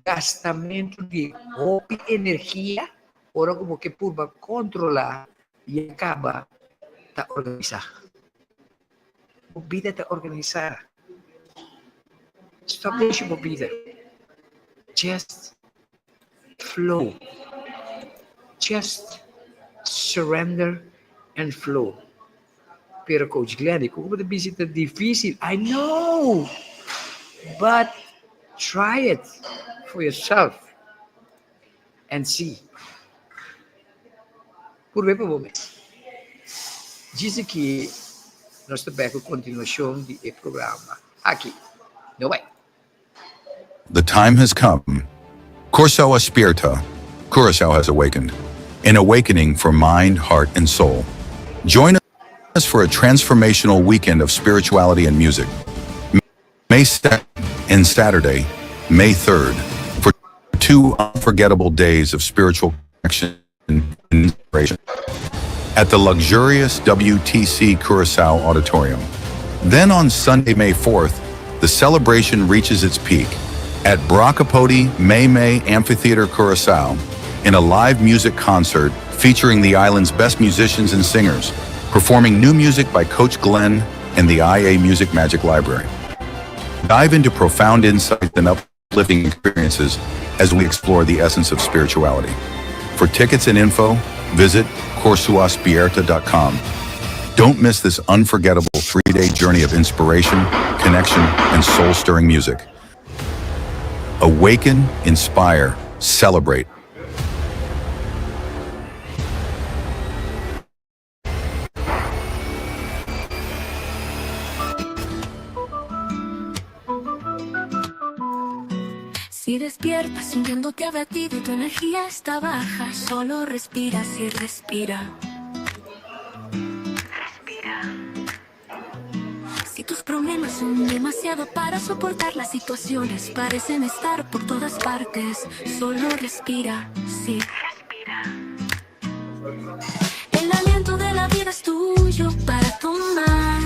gastamentu di hopi energia ora ku bo ke purba kontrolá i a kaba ta organisá. Bo bida ta organisá. Stop desha bo bida. Just flow. Just surrender and flow. Pero Coach Glenn, ku bo ta bisa ta difícil. I know! But try it for yourself and see. Purbe pa bo mes. Djis aki nos ta bek ku kontinuashon di e programa aki. No bai! The time has come. Kòrsou a spièrta, Curaçao has awakened. An awakening for mind, heart and soul. Join us for a transformational weekend of spirituality and music. May 2nd and Saturday, May 3rd, for two unforgettable days of spiritual connection and inspiration at the luxurious WTC Curacao Auditorium. Then on Sunday, May 4th, the celebration reaches its peak at Brakapoti May May Amphitheater Curacao in a live music concert featuring the island's best musicians and singers, performing new music by Coach Glenn and the IA Music Magic Library. Dive into profound insights and uplifting experiences as we explore the essence of spirituality. For tickets and info, visit corsouaspierta.com. Don't miss this unforgettable three-day journey of inspiration, connection, and soul-stirring music. Awaken, inspire, celebrate. Si despiertas sintiéndote abatido y tu energía está baja, solo respira, sí, respira. Respira. Si tus problemas son demasiado para soportar, las situaciones parecen estar por todas partes, solo respira, sí. Respira. El aliento de la vida es tuyo para tomar.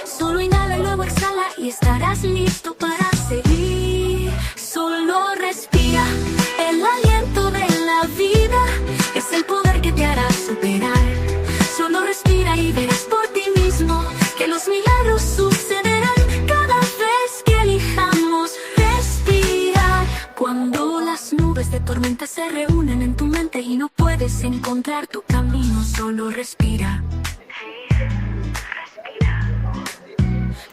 Solo inhala y luego exhala y estarás listo para seguir. Solo respira. El aliento de la vida es el poder que te hará superar. Solo respira y verás por ti mismo que los milagros sucederán cada vez que elijamos respirar. Cuando las nubes de tormentas se reúnen en tu mente y no puedes encontrar tu camino, solo respira.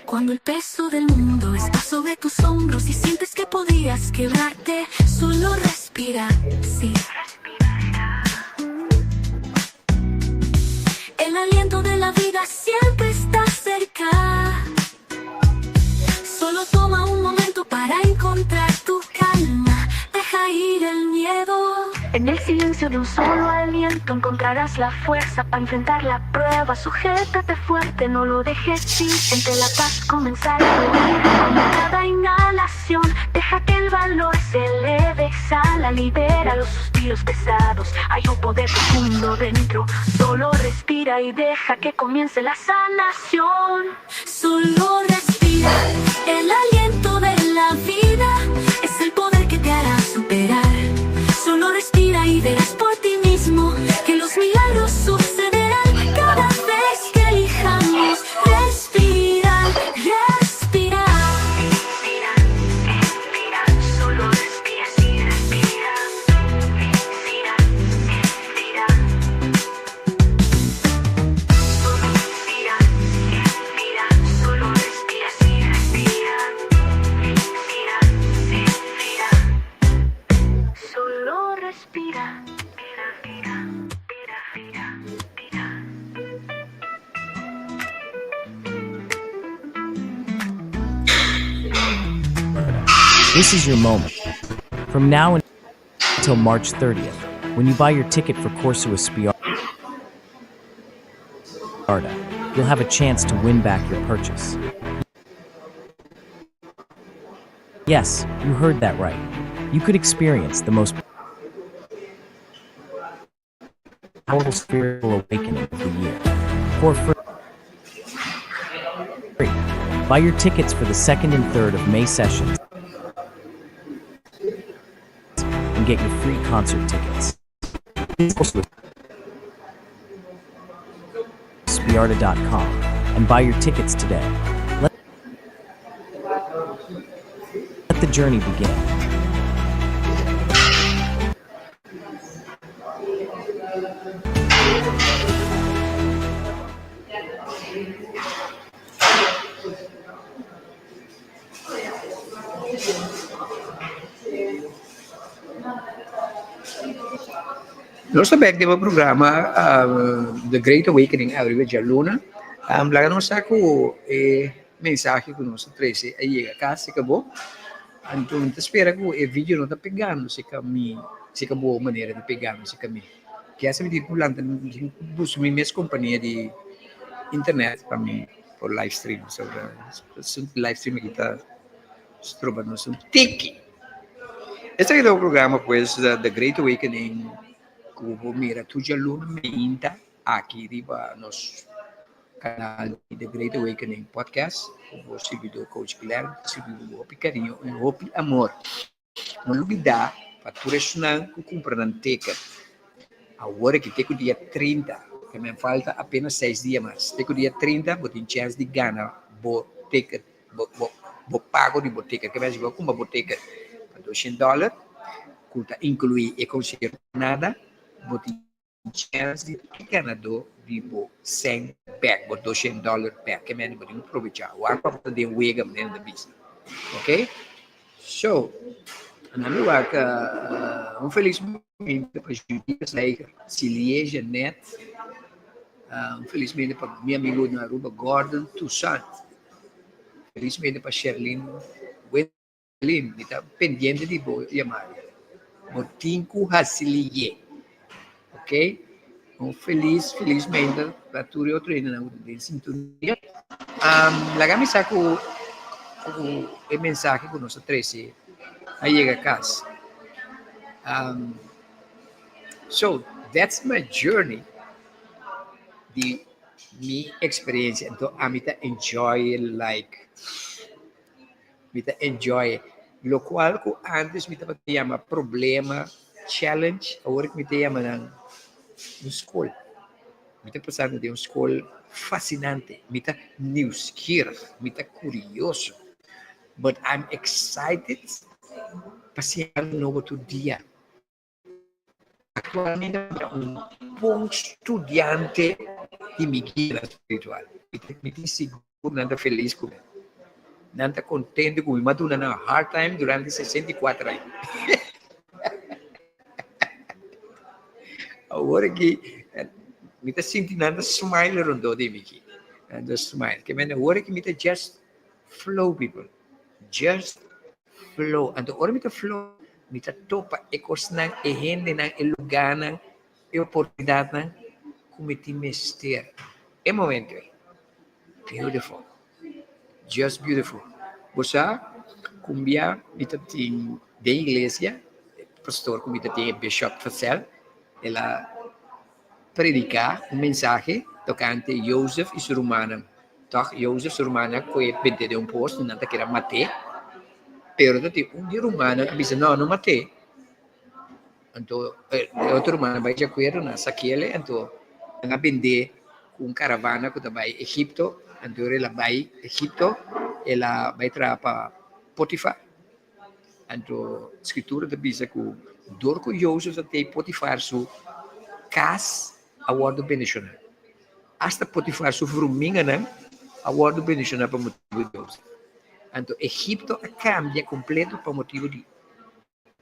Cuando el peso del mundo está sobre tus hombros y sientes que podrías quebrarte, solo respira, sí. El aliento de la vida siempre está cerca. Solo toma un momento para encontrar tu calma. Deja ir el miedo. En el silencio de un solo aliento encontrarás la fuerza para enfrentar la prueba. Sujétate fuerte, no lo dejes ir. Siente la paz comenzar a fluir. Con cada inhalación, deja que el valor se eleve. Exhala, libera los suspiros pesados. Hay un poder profundo dentro. Solo respira y deja que comience la sanación. Solo respira. El aliento de la vida es el poder que te hará superar. Solo respira y verás por ti mismo que los milagros sucederán cada vez que elijamos respirar, respirar. Respira, respira, solo respira, sí, respira. Respira, respira. Solo respira, respira, solo respira, sí, respira. Respira, respira. Solo respira. Respira, respira, respira. This is your moment. From now until March 30th, when you buy your ticket for Kòrsou a Spièrta, you'll have a chance to win back your purchase. Yes, you heard that right. You could experience the most powerful spiritual awakening of the year for free. Buy your tickets for the 2nd and 3rd of May sessions and get your free concert tickets. Spiarta.com and buy your tickets today. Let the journey begin. Nos ta bek den bo programa The Great Awakening ariba djaluna. Laga nos sa ku e mensahe ku nos a trese a yega kas si ka bo. Anto mi ta spera ku e video no ta pegando si ka mi, si ka bo manera di pegando si ka mi. Kias mi tin ku lanta mi tin ku buska mi mes kompania di internet pa mi por live stream. Pasobra live stream aki ta stroba nos un tiki. Esaki ta un programa pues The Great Awakening ku bo mira tur djaluna meinta aki riba nos kanal di The Great Awakening Podcast ku bo sirbidor Coach Glenn ta sirbi bo ku hopi kariño i hopi amor. No lubida pa tur esnan ku kumpra nan ticket awor aki te ku dia 30, ke men falta apenas seis dia mas, te ku dia 30 bo tin chèns di gana bo ticket. Bo bo bo pago di bo ticket ke bes bo a kumpra bo ticket pa doshen dòler ku ta inkluí e konsierto nada bo tin chèns di ganadó di bo sèn bèk bo doshen dòler bèk ke mende bo tin ku probechá wak pa bo ta den wega manera nan ta bisa ok so nan mi wak un felis momento pa Julia Slijker Cilie Jeanette un felis momento pa mi amigo na Aruba Gordon Toussaint. Felismente pa Sherlyn Wendelin, mi ta pendiente di bo yamada. Bo tin ku hasi liye. Ok? Un felis, felismente pa tur e otro hendenan ku ta den sintonia. Um, laga mi sa ku ku e mensahe ku nos a trese a yega kas. Um, so, that's my journey di Mi experiencia anto ami ta enjoy like mi ta enjoy locual cu antes mi tabata yama problema challenge awor mi ta yama nan un school mi ta pasando den un school fascinante mi ta nieuwsgierig mi ta curioso but I'm excited pa siña algo nobo tur dia. Aktualmente mi ta un bon studiante di mi guianan spiritual. Mi tin sigur nan ta felis ku mi. Nan ta kontento ku mi. Mi a duna nan hard time durante 64 aña. Awor aki mi ta sinti nan ta smile rondó di mi aki. Nan ta smile. Ke mende awor aki mi ta just flow people. Just flow. Anto ora mi ta flow, mi ta topa e kosnan, e hendenan, e lugánan, e oportunidatnan ku mi tin mester e momento ei. Beautiful. Just beautiful. Bo sa ku un bia mi ta tin den iglesia, e pastor ku mi ta tin, e bishop Vassell, el a prediká un mensahe tokante Jozef i su rumannan. Tòg, Jozef su rumannan a kohe bent'é den un pos, nan ta kere mat'é. Pero ta tin un di e rumannan a bisa, No, no mat'é. Anto e otro rumannan bai di akuerdo, nan a sakiel, anto nan a bend'é ku un karavana ku ta bai Egipto. Anto ora el a bai Egipto, el a bai traha pa Potifar. Anto Skritura ta bisa ku dor ku Jozef ta tei Potifar su kas a wòrdu bendishoná. Asta Potifar su vruminganan a wòrdu bendishoná pa motibu di Jozef. Anto Egipto a kambia kompleto pa motibu di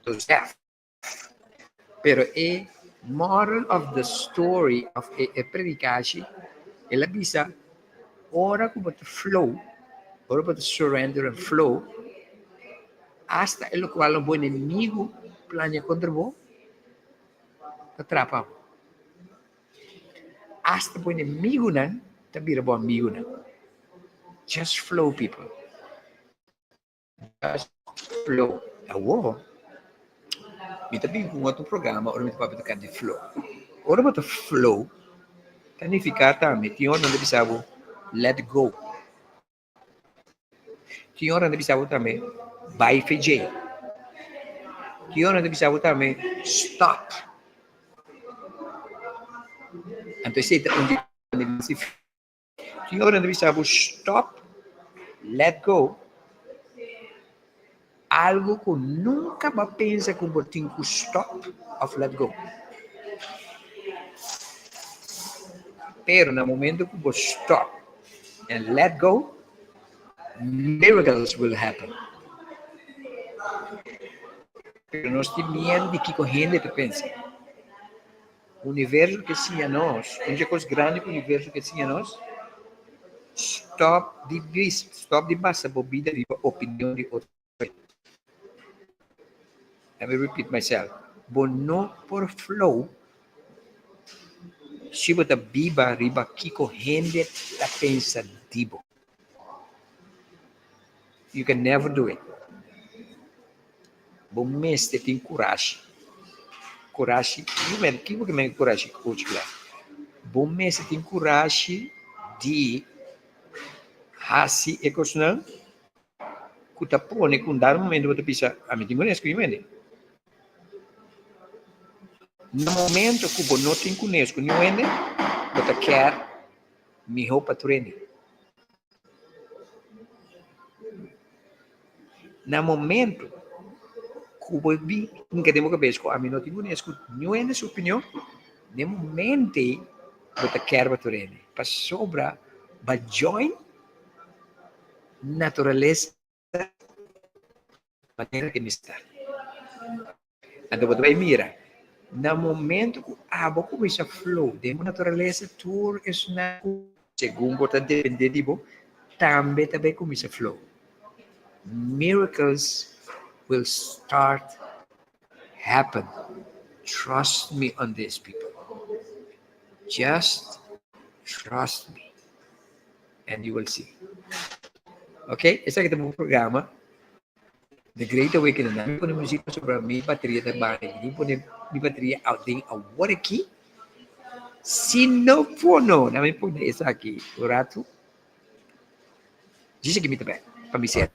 Jozef. Pero e moral of the story of e e predikashi, el a bisa, ora ku bo ta flow, ora bo ta surrender and flow, asta e lokual bo enemigu plania kontra bo, ta trapa bo. Asta bo enemigunan ta bira bo amigunan. Just flow people. Flow. Awor, mi ta bin ku un otro programa ora mi ta papia tokante di flow. Ora bo ta flow, ta nifiká tambe tin ora nan ta bisa bo let go. Tin ora nan ta bisa bo tambe bai fe djei. Tin ora nan ta bisa bo tambe stop. Anto esei ta un di Tin ora nan ta bisa bo stop, let go, algo ku nunka bo a pensa ku bo tin ku stop of let go. Pero na momento ku bo stop and let go, miracles will happen. Pero nos tin miedu di kiko hende ta pensa. Universo ke siña nos, un dje kos grandi ku universo ke siña nos, stòp di bis, stòp di basa bo bida riba opinion di otro hende. Let me repeat myself, bo no por flow si bo ta biba riba kiko hende ta pensa di bo. You can never do it. Bo mester tin kurashi. Kurashi, kiko ke men kurashi Coach Glenn? Bo mester tin kurashi di hasi e kosnan ku ta pone ku un dado momento bo ta bisa, ami tin kunes ku niun hende. Na momento ku bo no tin kunes ku niun hende, bo ta kier mihó pa tur hende. Na momento ku bo bin hinka den bo kabes ku ami no tin kunes ku niun hende su opinion, den momento ei bo ta kèr pa tur hende pasobra bo a join naturalesa manera ke mester. Anto bo ta bai mira, na momento ku abo kuminsá flow den bo naturalesa, tur esnan ku segun bo ta dependé di bo, tambe ta bai kuminsá flow. Miracles will start happen. Trust me on this people. Just trust me and you will see. Ok, esaki ta bo programa The Great Awakening. Mi pone muziek pasobra mi bateria ta baha. Mi tin pone mi bateria den awor aki. Si no pono, na mi pone esaki un ratu. Djis aki mi ta bek pa mi sera.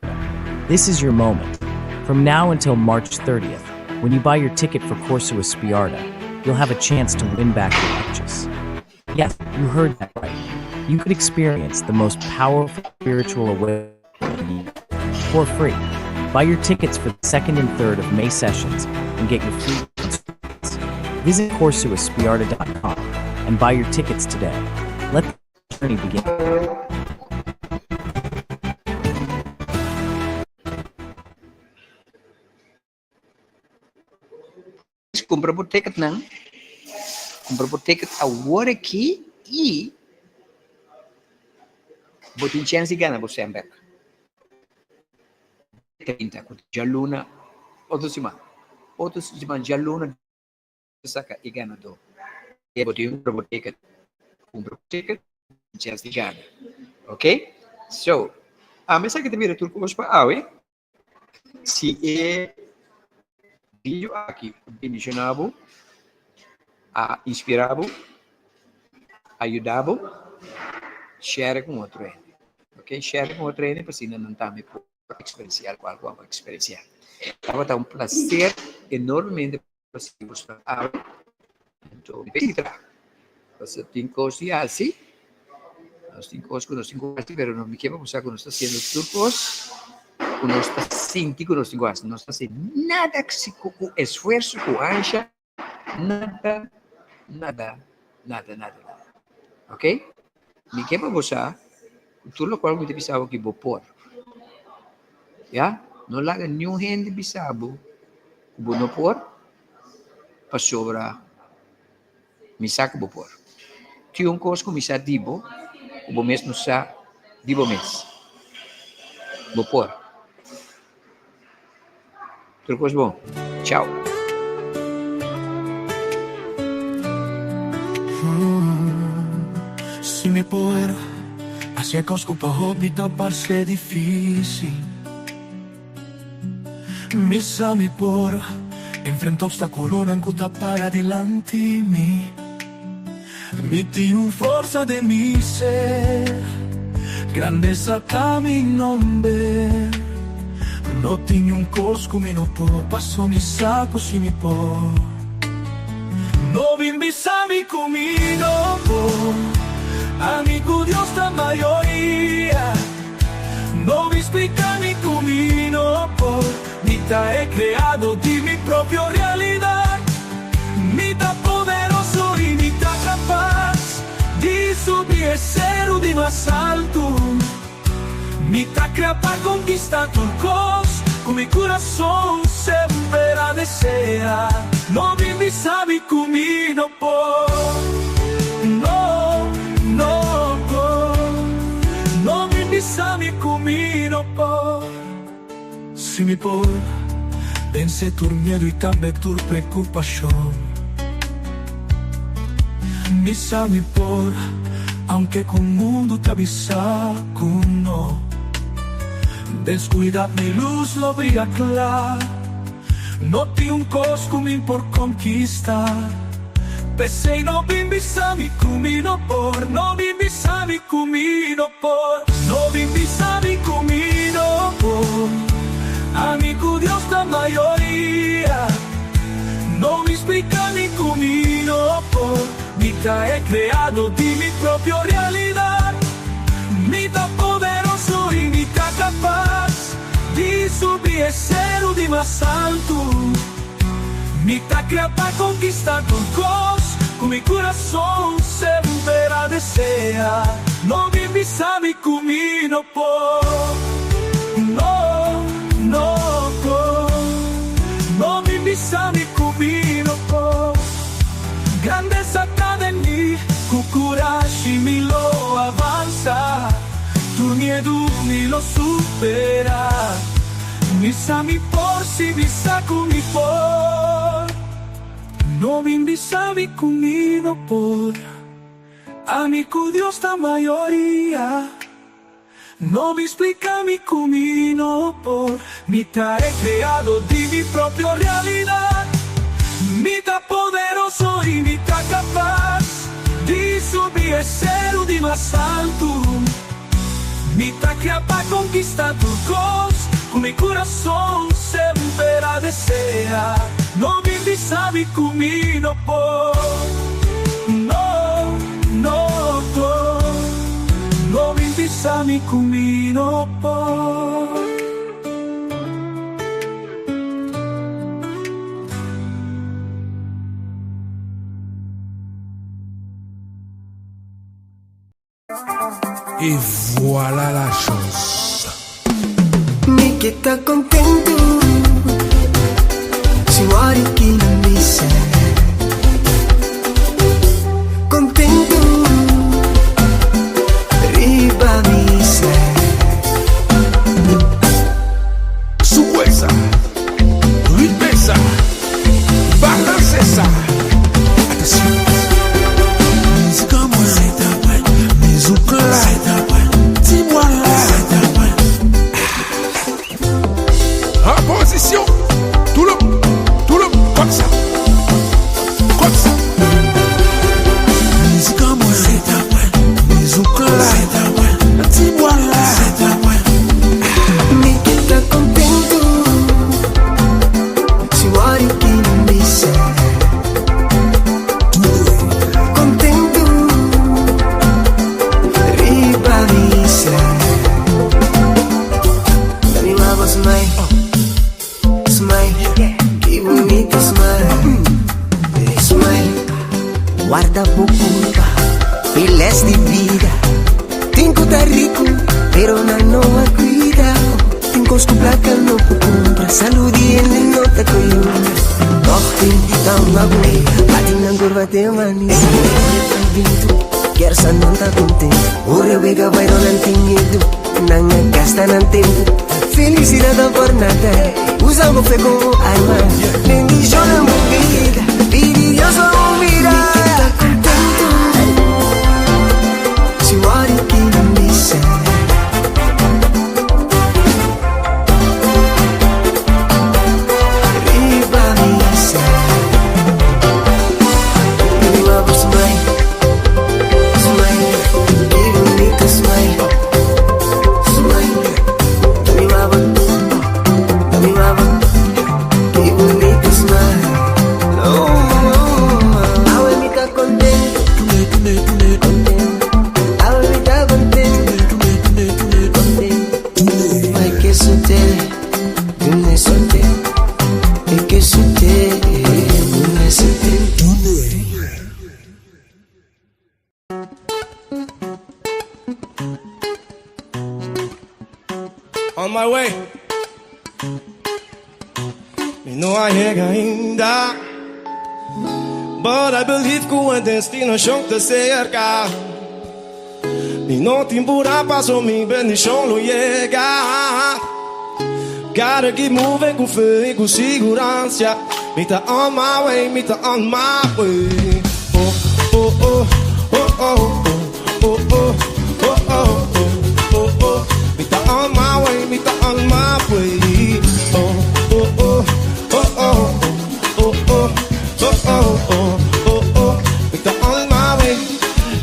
This is your moment. From now until March 30th, when you buy your ticket for Kòrsou Spièrta, you'll have a chance to win back your purchase. Yes, you heard that right. You could experience the most powerful spiritual awakening for free. Buy your tickets for the second and third of May sessions and get your free tickets. Visit corsuaspiarta.com and buy your tickets today. Let the journey begin. Kumpra bo ticketnan. Kumpra bo ticket awor aki i bo tin chèns di gana bo sèn bèk. 30 ku djaluna otro siman. Otro siman djaluna saka e ganadó. E bo tin kumpra bo ticket. Kumpra bo ticket tin chèns di gana. Ok? So, ami esaki ta bira tur kos pa awe. Si e video aki a bendiciona bo, a inspira bo, a yuda bo, share con otro hende. Ok, share con otro hende pa asina nan tambe por experiencia locual cu abo a experiencia. Tabata un placer enormemente pa sigui boso awe. Anto, mi ta traha. Pasobra tin kos di hasi, nos tin kos ku nos tin ku hasi, pero no mi ke pa bo sa ku nos ta hasiendo tur kos ku nos ta sinti ku nos tin ku hasi. Nos ta hasi nada ku esfuerso, ku ansha, nada, nada, nada, nada, nada. Ok? Mi ke pa bo sa ku tur lokual ku mi ta bisa bo ki bo por. Ya? No laga niun hende bisa bo ku bo no por, pasobra Mi sa ku bo por. Tin un kos ku mi sa di bo ku bo mes no sa di bo mes. Bo por. Tur kos bon. Chao. Si mi por hasi e kos ku pa hopi ta parse difísil. Mi sa mi por enfrenta obstaculonan cu ta para dilanti mi. Mi tin un forsa den mi ser, grandeza ta mi nomber. No tin niun cos cu mi no por, paso mi sa cu si mi por. No bin bisa mi cu mi no por, ami cu Dios ta mayoria. No mi splika mi ku mi no por. Mi ta e kreado di mi propio realidat. Mi ta poderoso i mi ta kapas di subi e seru di mas altu. Mi ta krea pa konkista tur kos ku mi kurason semper a desea. No bin bisa mi ku mi no por. No, no por. No bin bisa mi ku mi no por. Si mi por vense tur miedu i tambe tur preokupashon. Mi sa mi por, aunke ku mundu ta bisa ku no. Deskuidat mi lus lo bria kla. No tin un kos ku mi por konkista. P'esei no bin bisa mi ku mi no por. No bin bisa mi ku mi no por. No bin bisa mi ku mi no por. Ami ku Dios ta mayoria. No bin splika mi ku mi no por. Mi ta e kreado di mi propio realidat. Mi ta poderoso i mi ta kapas. Di subi e seru di mas altu. Mi ta krea pa konkista tur kos ku mi kurason semper a desea. No bin bisa mi ku mi no por. No, no por. No bin bisa mi ku mi no por. Grandesa ta den mi, ku kurashi mi lo avansa. Tur miedu mi lo supera. Mi sa mi por si mi sa ku mi por. No bin bisa mi ku mi no por. Ami ku Dios ta mayoria. No bin splika mi ku mi no por. Mi ta e kreado di mi propio realidat. Mi ta poderoso i mi ta kapas di subi e seru di mas altu. Mi ta kria pa konkista tur kos ku mi kurason semper a desea. No bin bisa mi ku mi no por. No, no por. No bin bisa mi ku mi no por. Et voilà la chose. Mi ke ta kontentu Si wari ki nan bisa Kontentu Riba misa. Souwe sa, ritme sa, balanse sa. Atansyon! Mizik an mwen, mizouk la, ti bwa la. An pozisyon, tou le moun, tou le moun, kòm sa, kòm sa. Mizik an mwen, mizouk la, ti bwa la. Mi ke ta kontentu Si wari ki nan bisa Kontentu Riba misa Dami mama smile Smile Ki bunita smile Smile Warda bo kurpa, p'e les di bida. Tin ku ta riku, pero nan no a kuida. Tin kos ku plaka no por kumpra, salú di hende no ta koyuna. Tòg tin ta un abu, bati nan kurpa te manisé. Kersa nan ta kontentu, ora wega bai nan tin miedu, nan a gasta nan tempu. Felisidat ta por nada, usa bo fe komo arma. Bendishona bo bida, pidi Dios pa bo mira. Mi ke ta kontentu, si wòrdu ki nan bisa. Riba misa. Riba bo smile, smile, ki bunita smile, smile. Dami mama, dami mama, ki bunita smile. Oh, oh, awe mi ta kontentu, kontentu. Awe mi ta kontentu, kontentu. Mai ke sute, dune sute, e ke sute, dune sute. On my way. Mi no a yega ainda. But I believe ku e destinashon ta serka. Mi no tin purá paso mi bendishon lo yega. Gotta keep moving ku fe i ku siguransia. Mi ta on my way, mi ta on my way. Oh, oh, oh, oh, oh, oh, oh, oh, oh, oh, oh, oh. Mi ta on my way, mi ta on my way. Oh, oh, oh, oh, oh, oh, oh, oh, oh, oh, oh, oh. Mi ta on my way.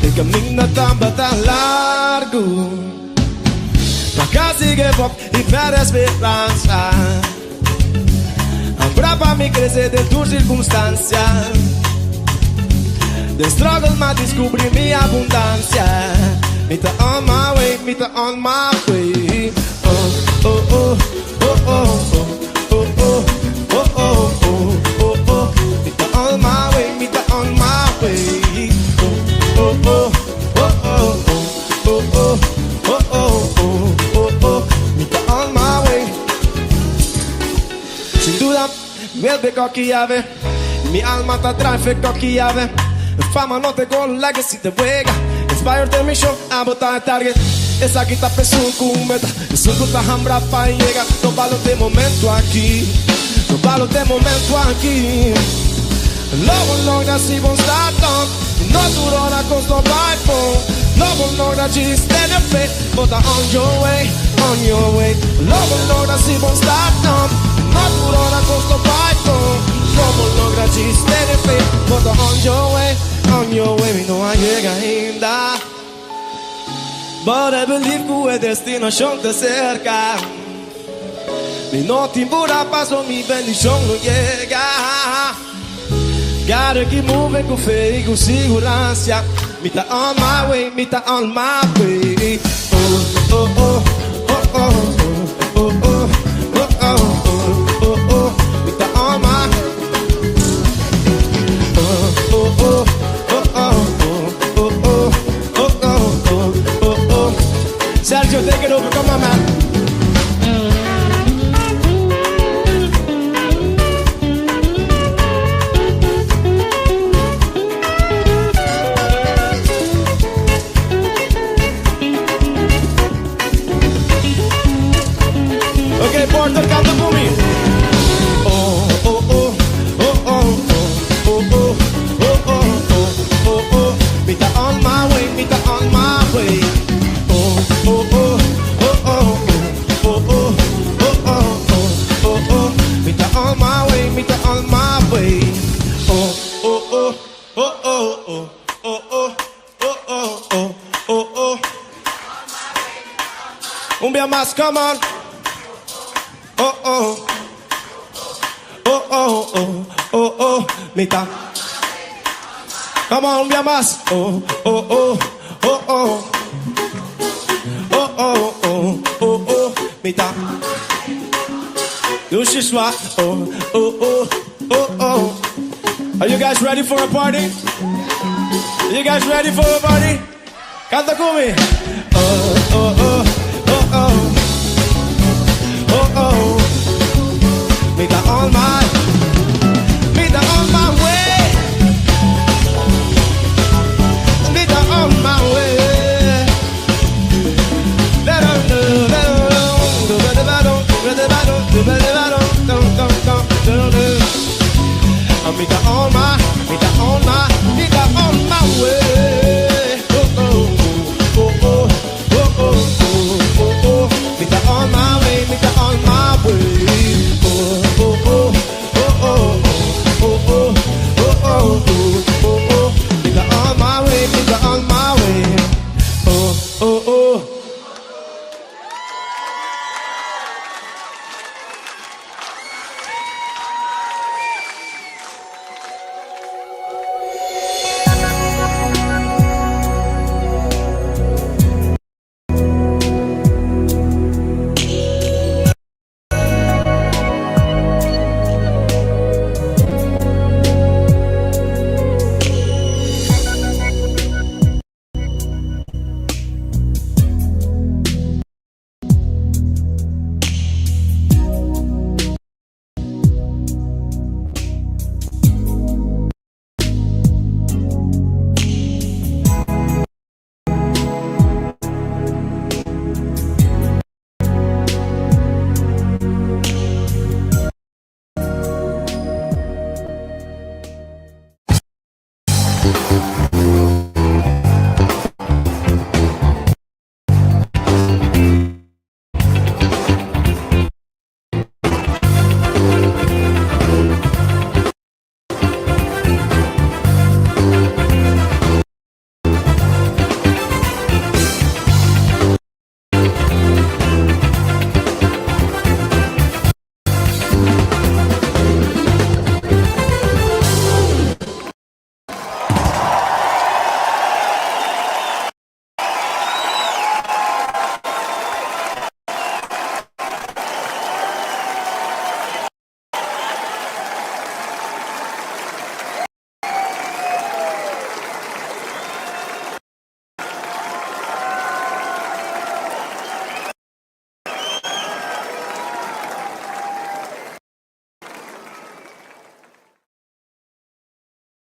E kaminda tabata largu. Pa kasi give up i pèrdè speransa. Abra pa mi krese den tur sirkunstansia. Den struggle m'a deskubrí mi abundansia. Mi ta on my way, mi ta on my way. Oh, oh, oh, oh, oh, oh, oh, oh, oh, oh, oh, oh, oh. Mi ta on my way, mi ta on my way. Oh, oh, oh, oh, oh, oh, oh, oh, oh, oh, oh, oh. Mi ta on my way. Sin duda, mi koki ave. Mi alma ta drive koki ave. Fama no te gol, legacy te wega. Inspired the mission, abo ta target. Esaki ta p'esun ku meta. Esun ku ta hambra pa yega. No balo de momento aki. No balo de momento aki. Lo bo logra si bo start up. No tur ora kos lo bai bon. Lo bo logra djis tene fe. Bo ta on your way, on your way. Lo bo logra si bo start up. No tur ora kos lo bai bon. Lo bo logra djis tene fe. Bo ta on your way, on your way. Mi no a yega ainda. But I believe ku e destinashon ta serka. Mi no tin purá paso mi bendishon lo yega. Gotta keep moving ku fe i ku siguransia. Mi ta on my way, mi ta on my way. Oh, oh, oh, oh, oh, oh, oh, oh, oh, oh, oh, oh. Mi ta on my. Oh, oh, oh, oh, oh, oh, oh, oh, oh, oh, oh, oh, oh. bia mas, come on. Oh oh. Oh oh oh oh oh mi ta. Come on, un bia mas. Oh oh oh oh oh. Oh oh oh oh oh mi ta. Dushi swa. Oh oh oh oh oh. Are you guys ready for a party? You guys ready for a party? Kanta ku mi. Oh oh oh oh oh. Oh oh.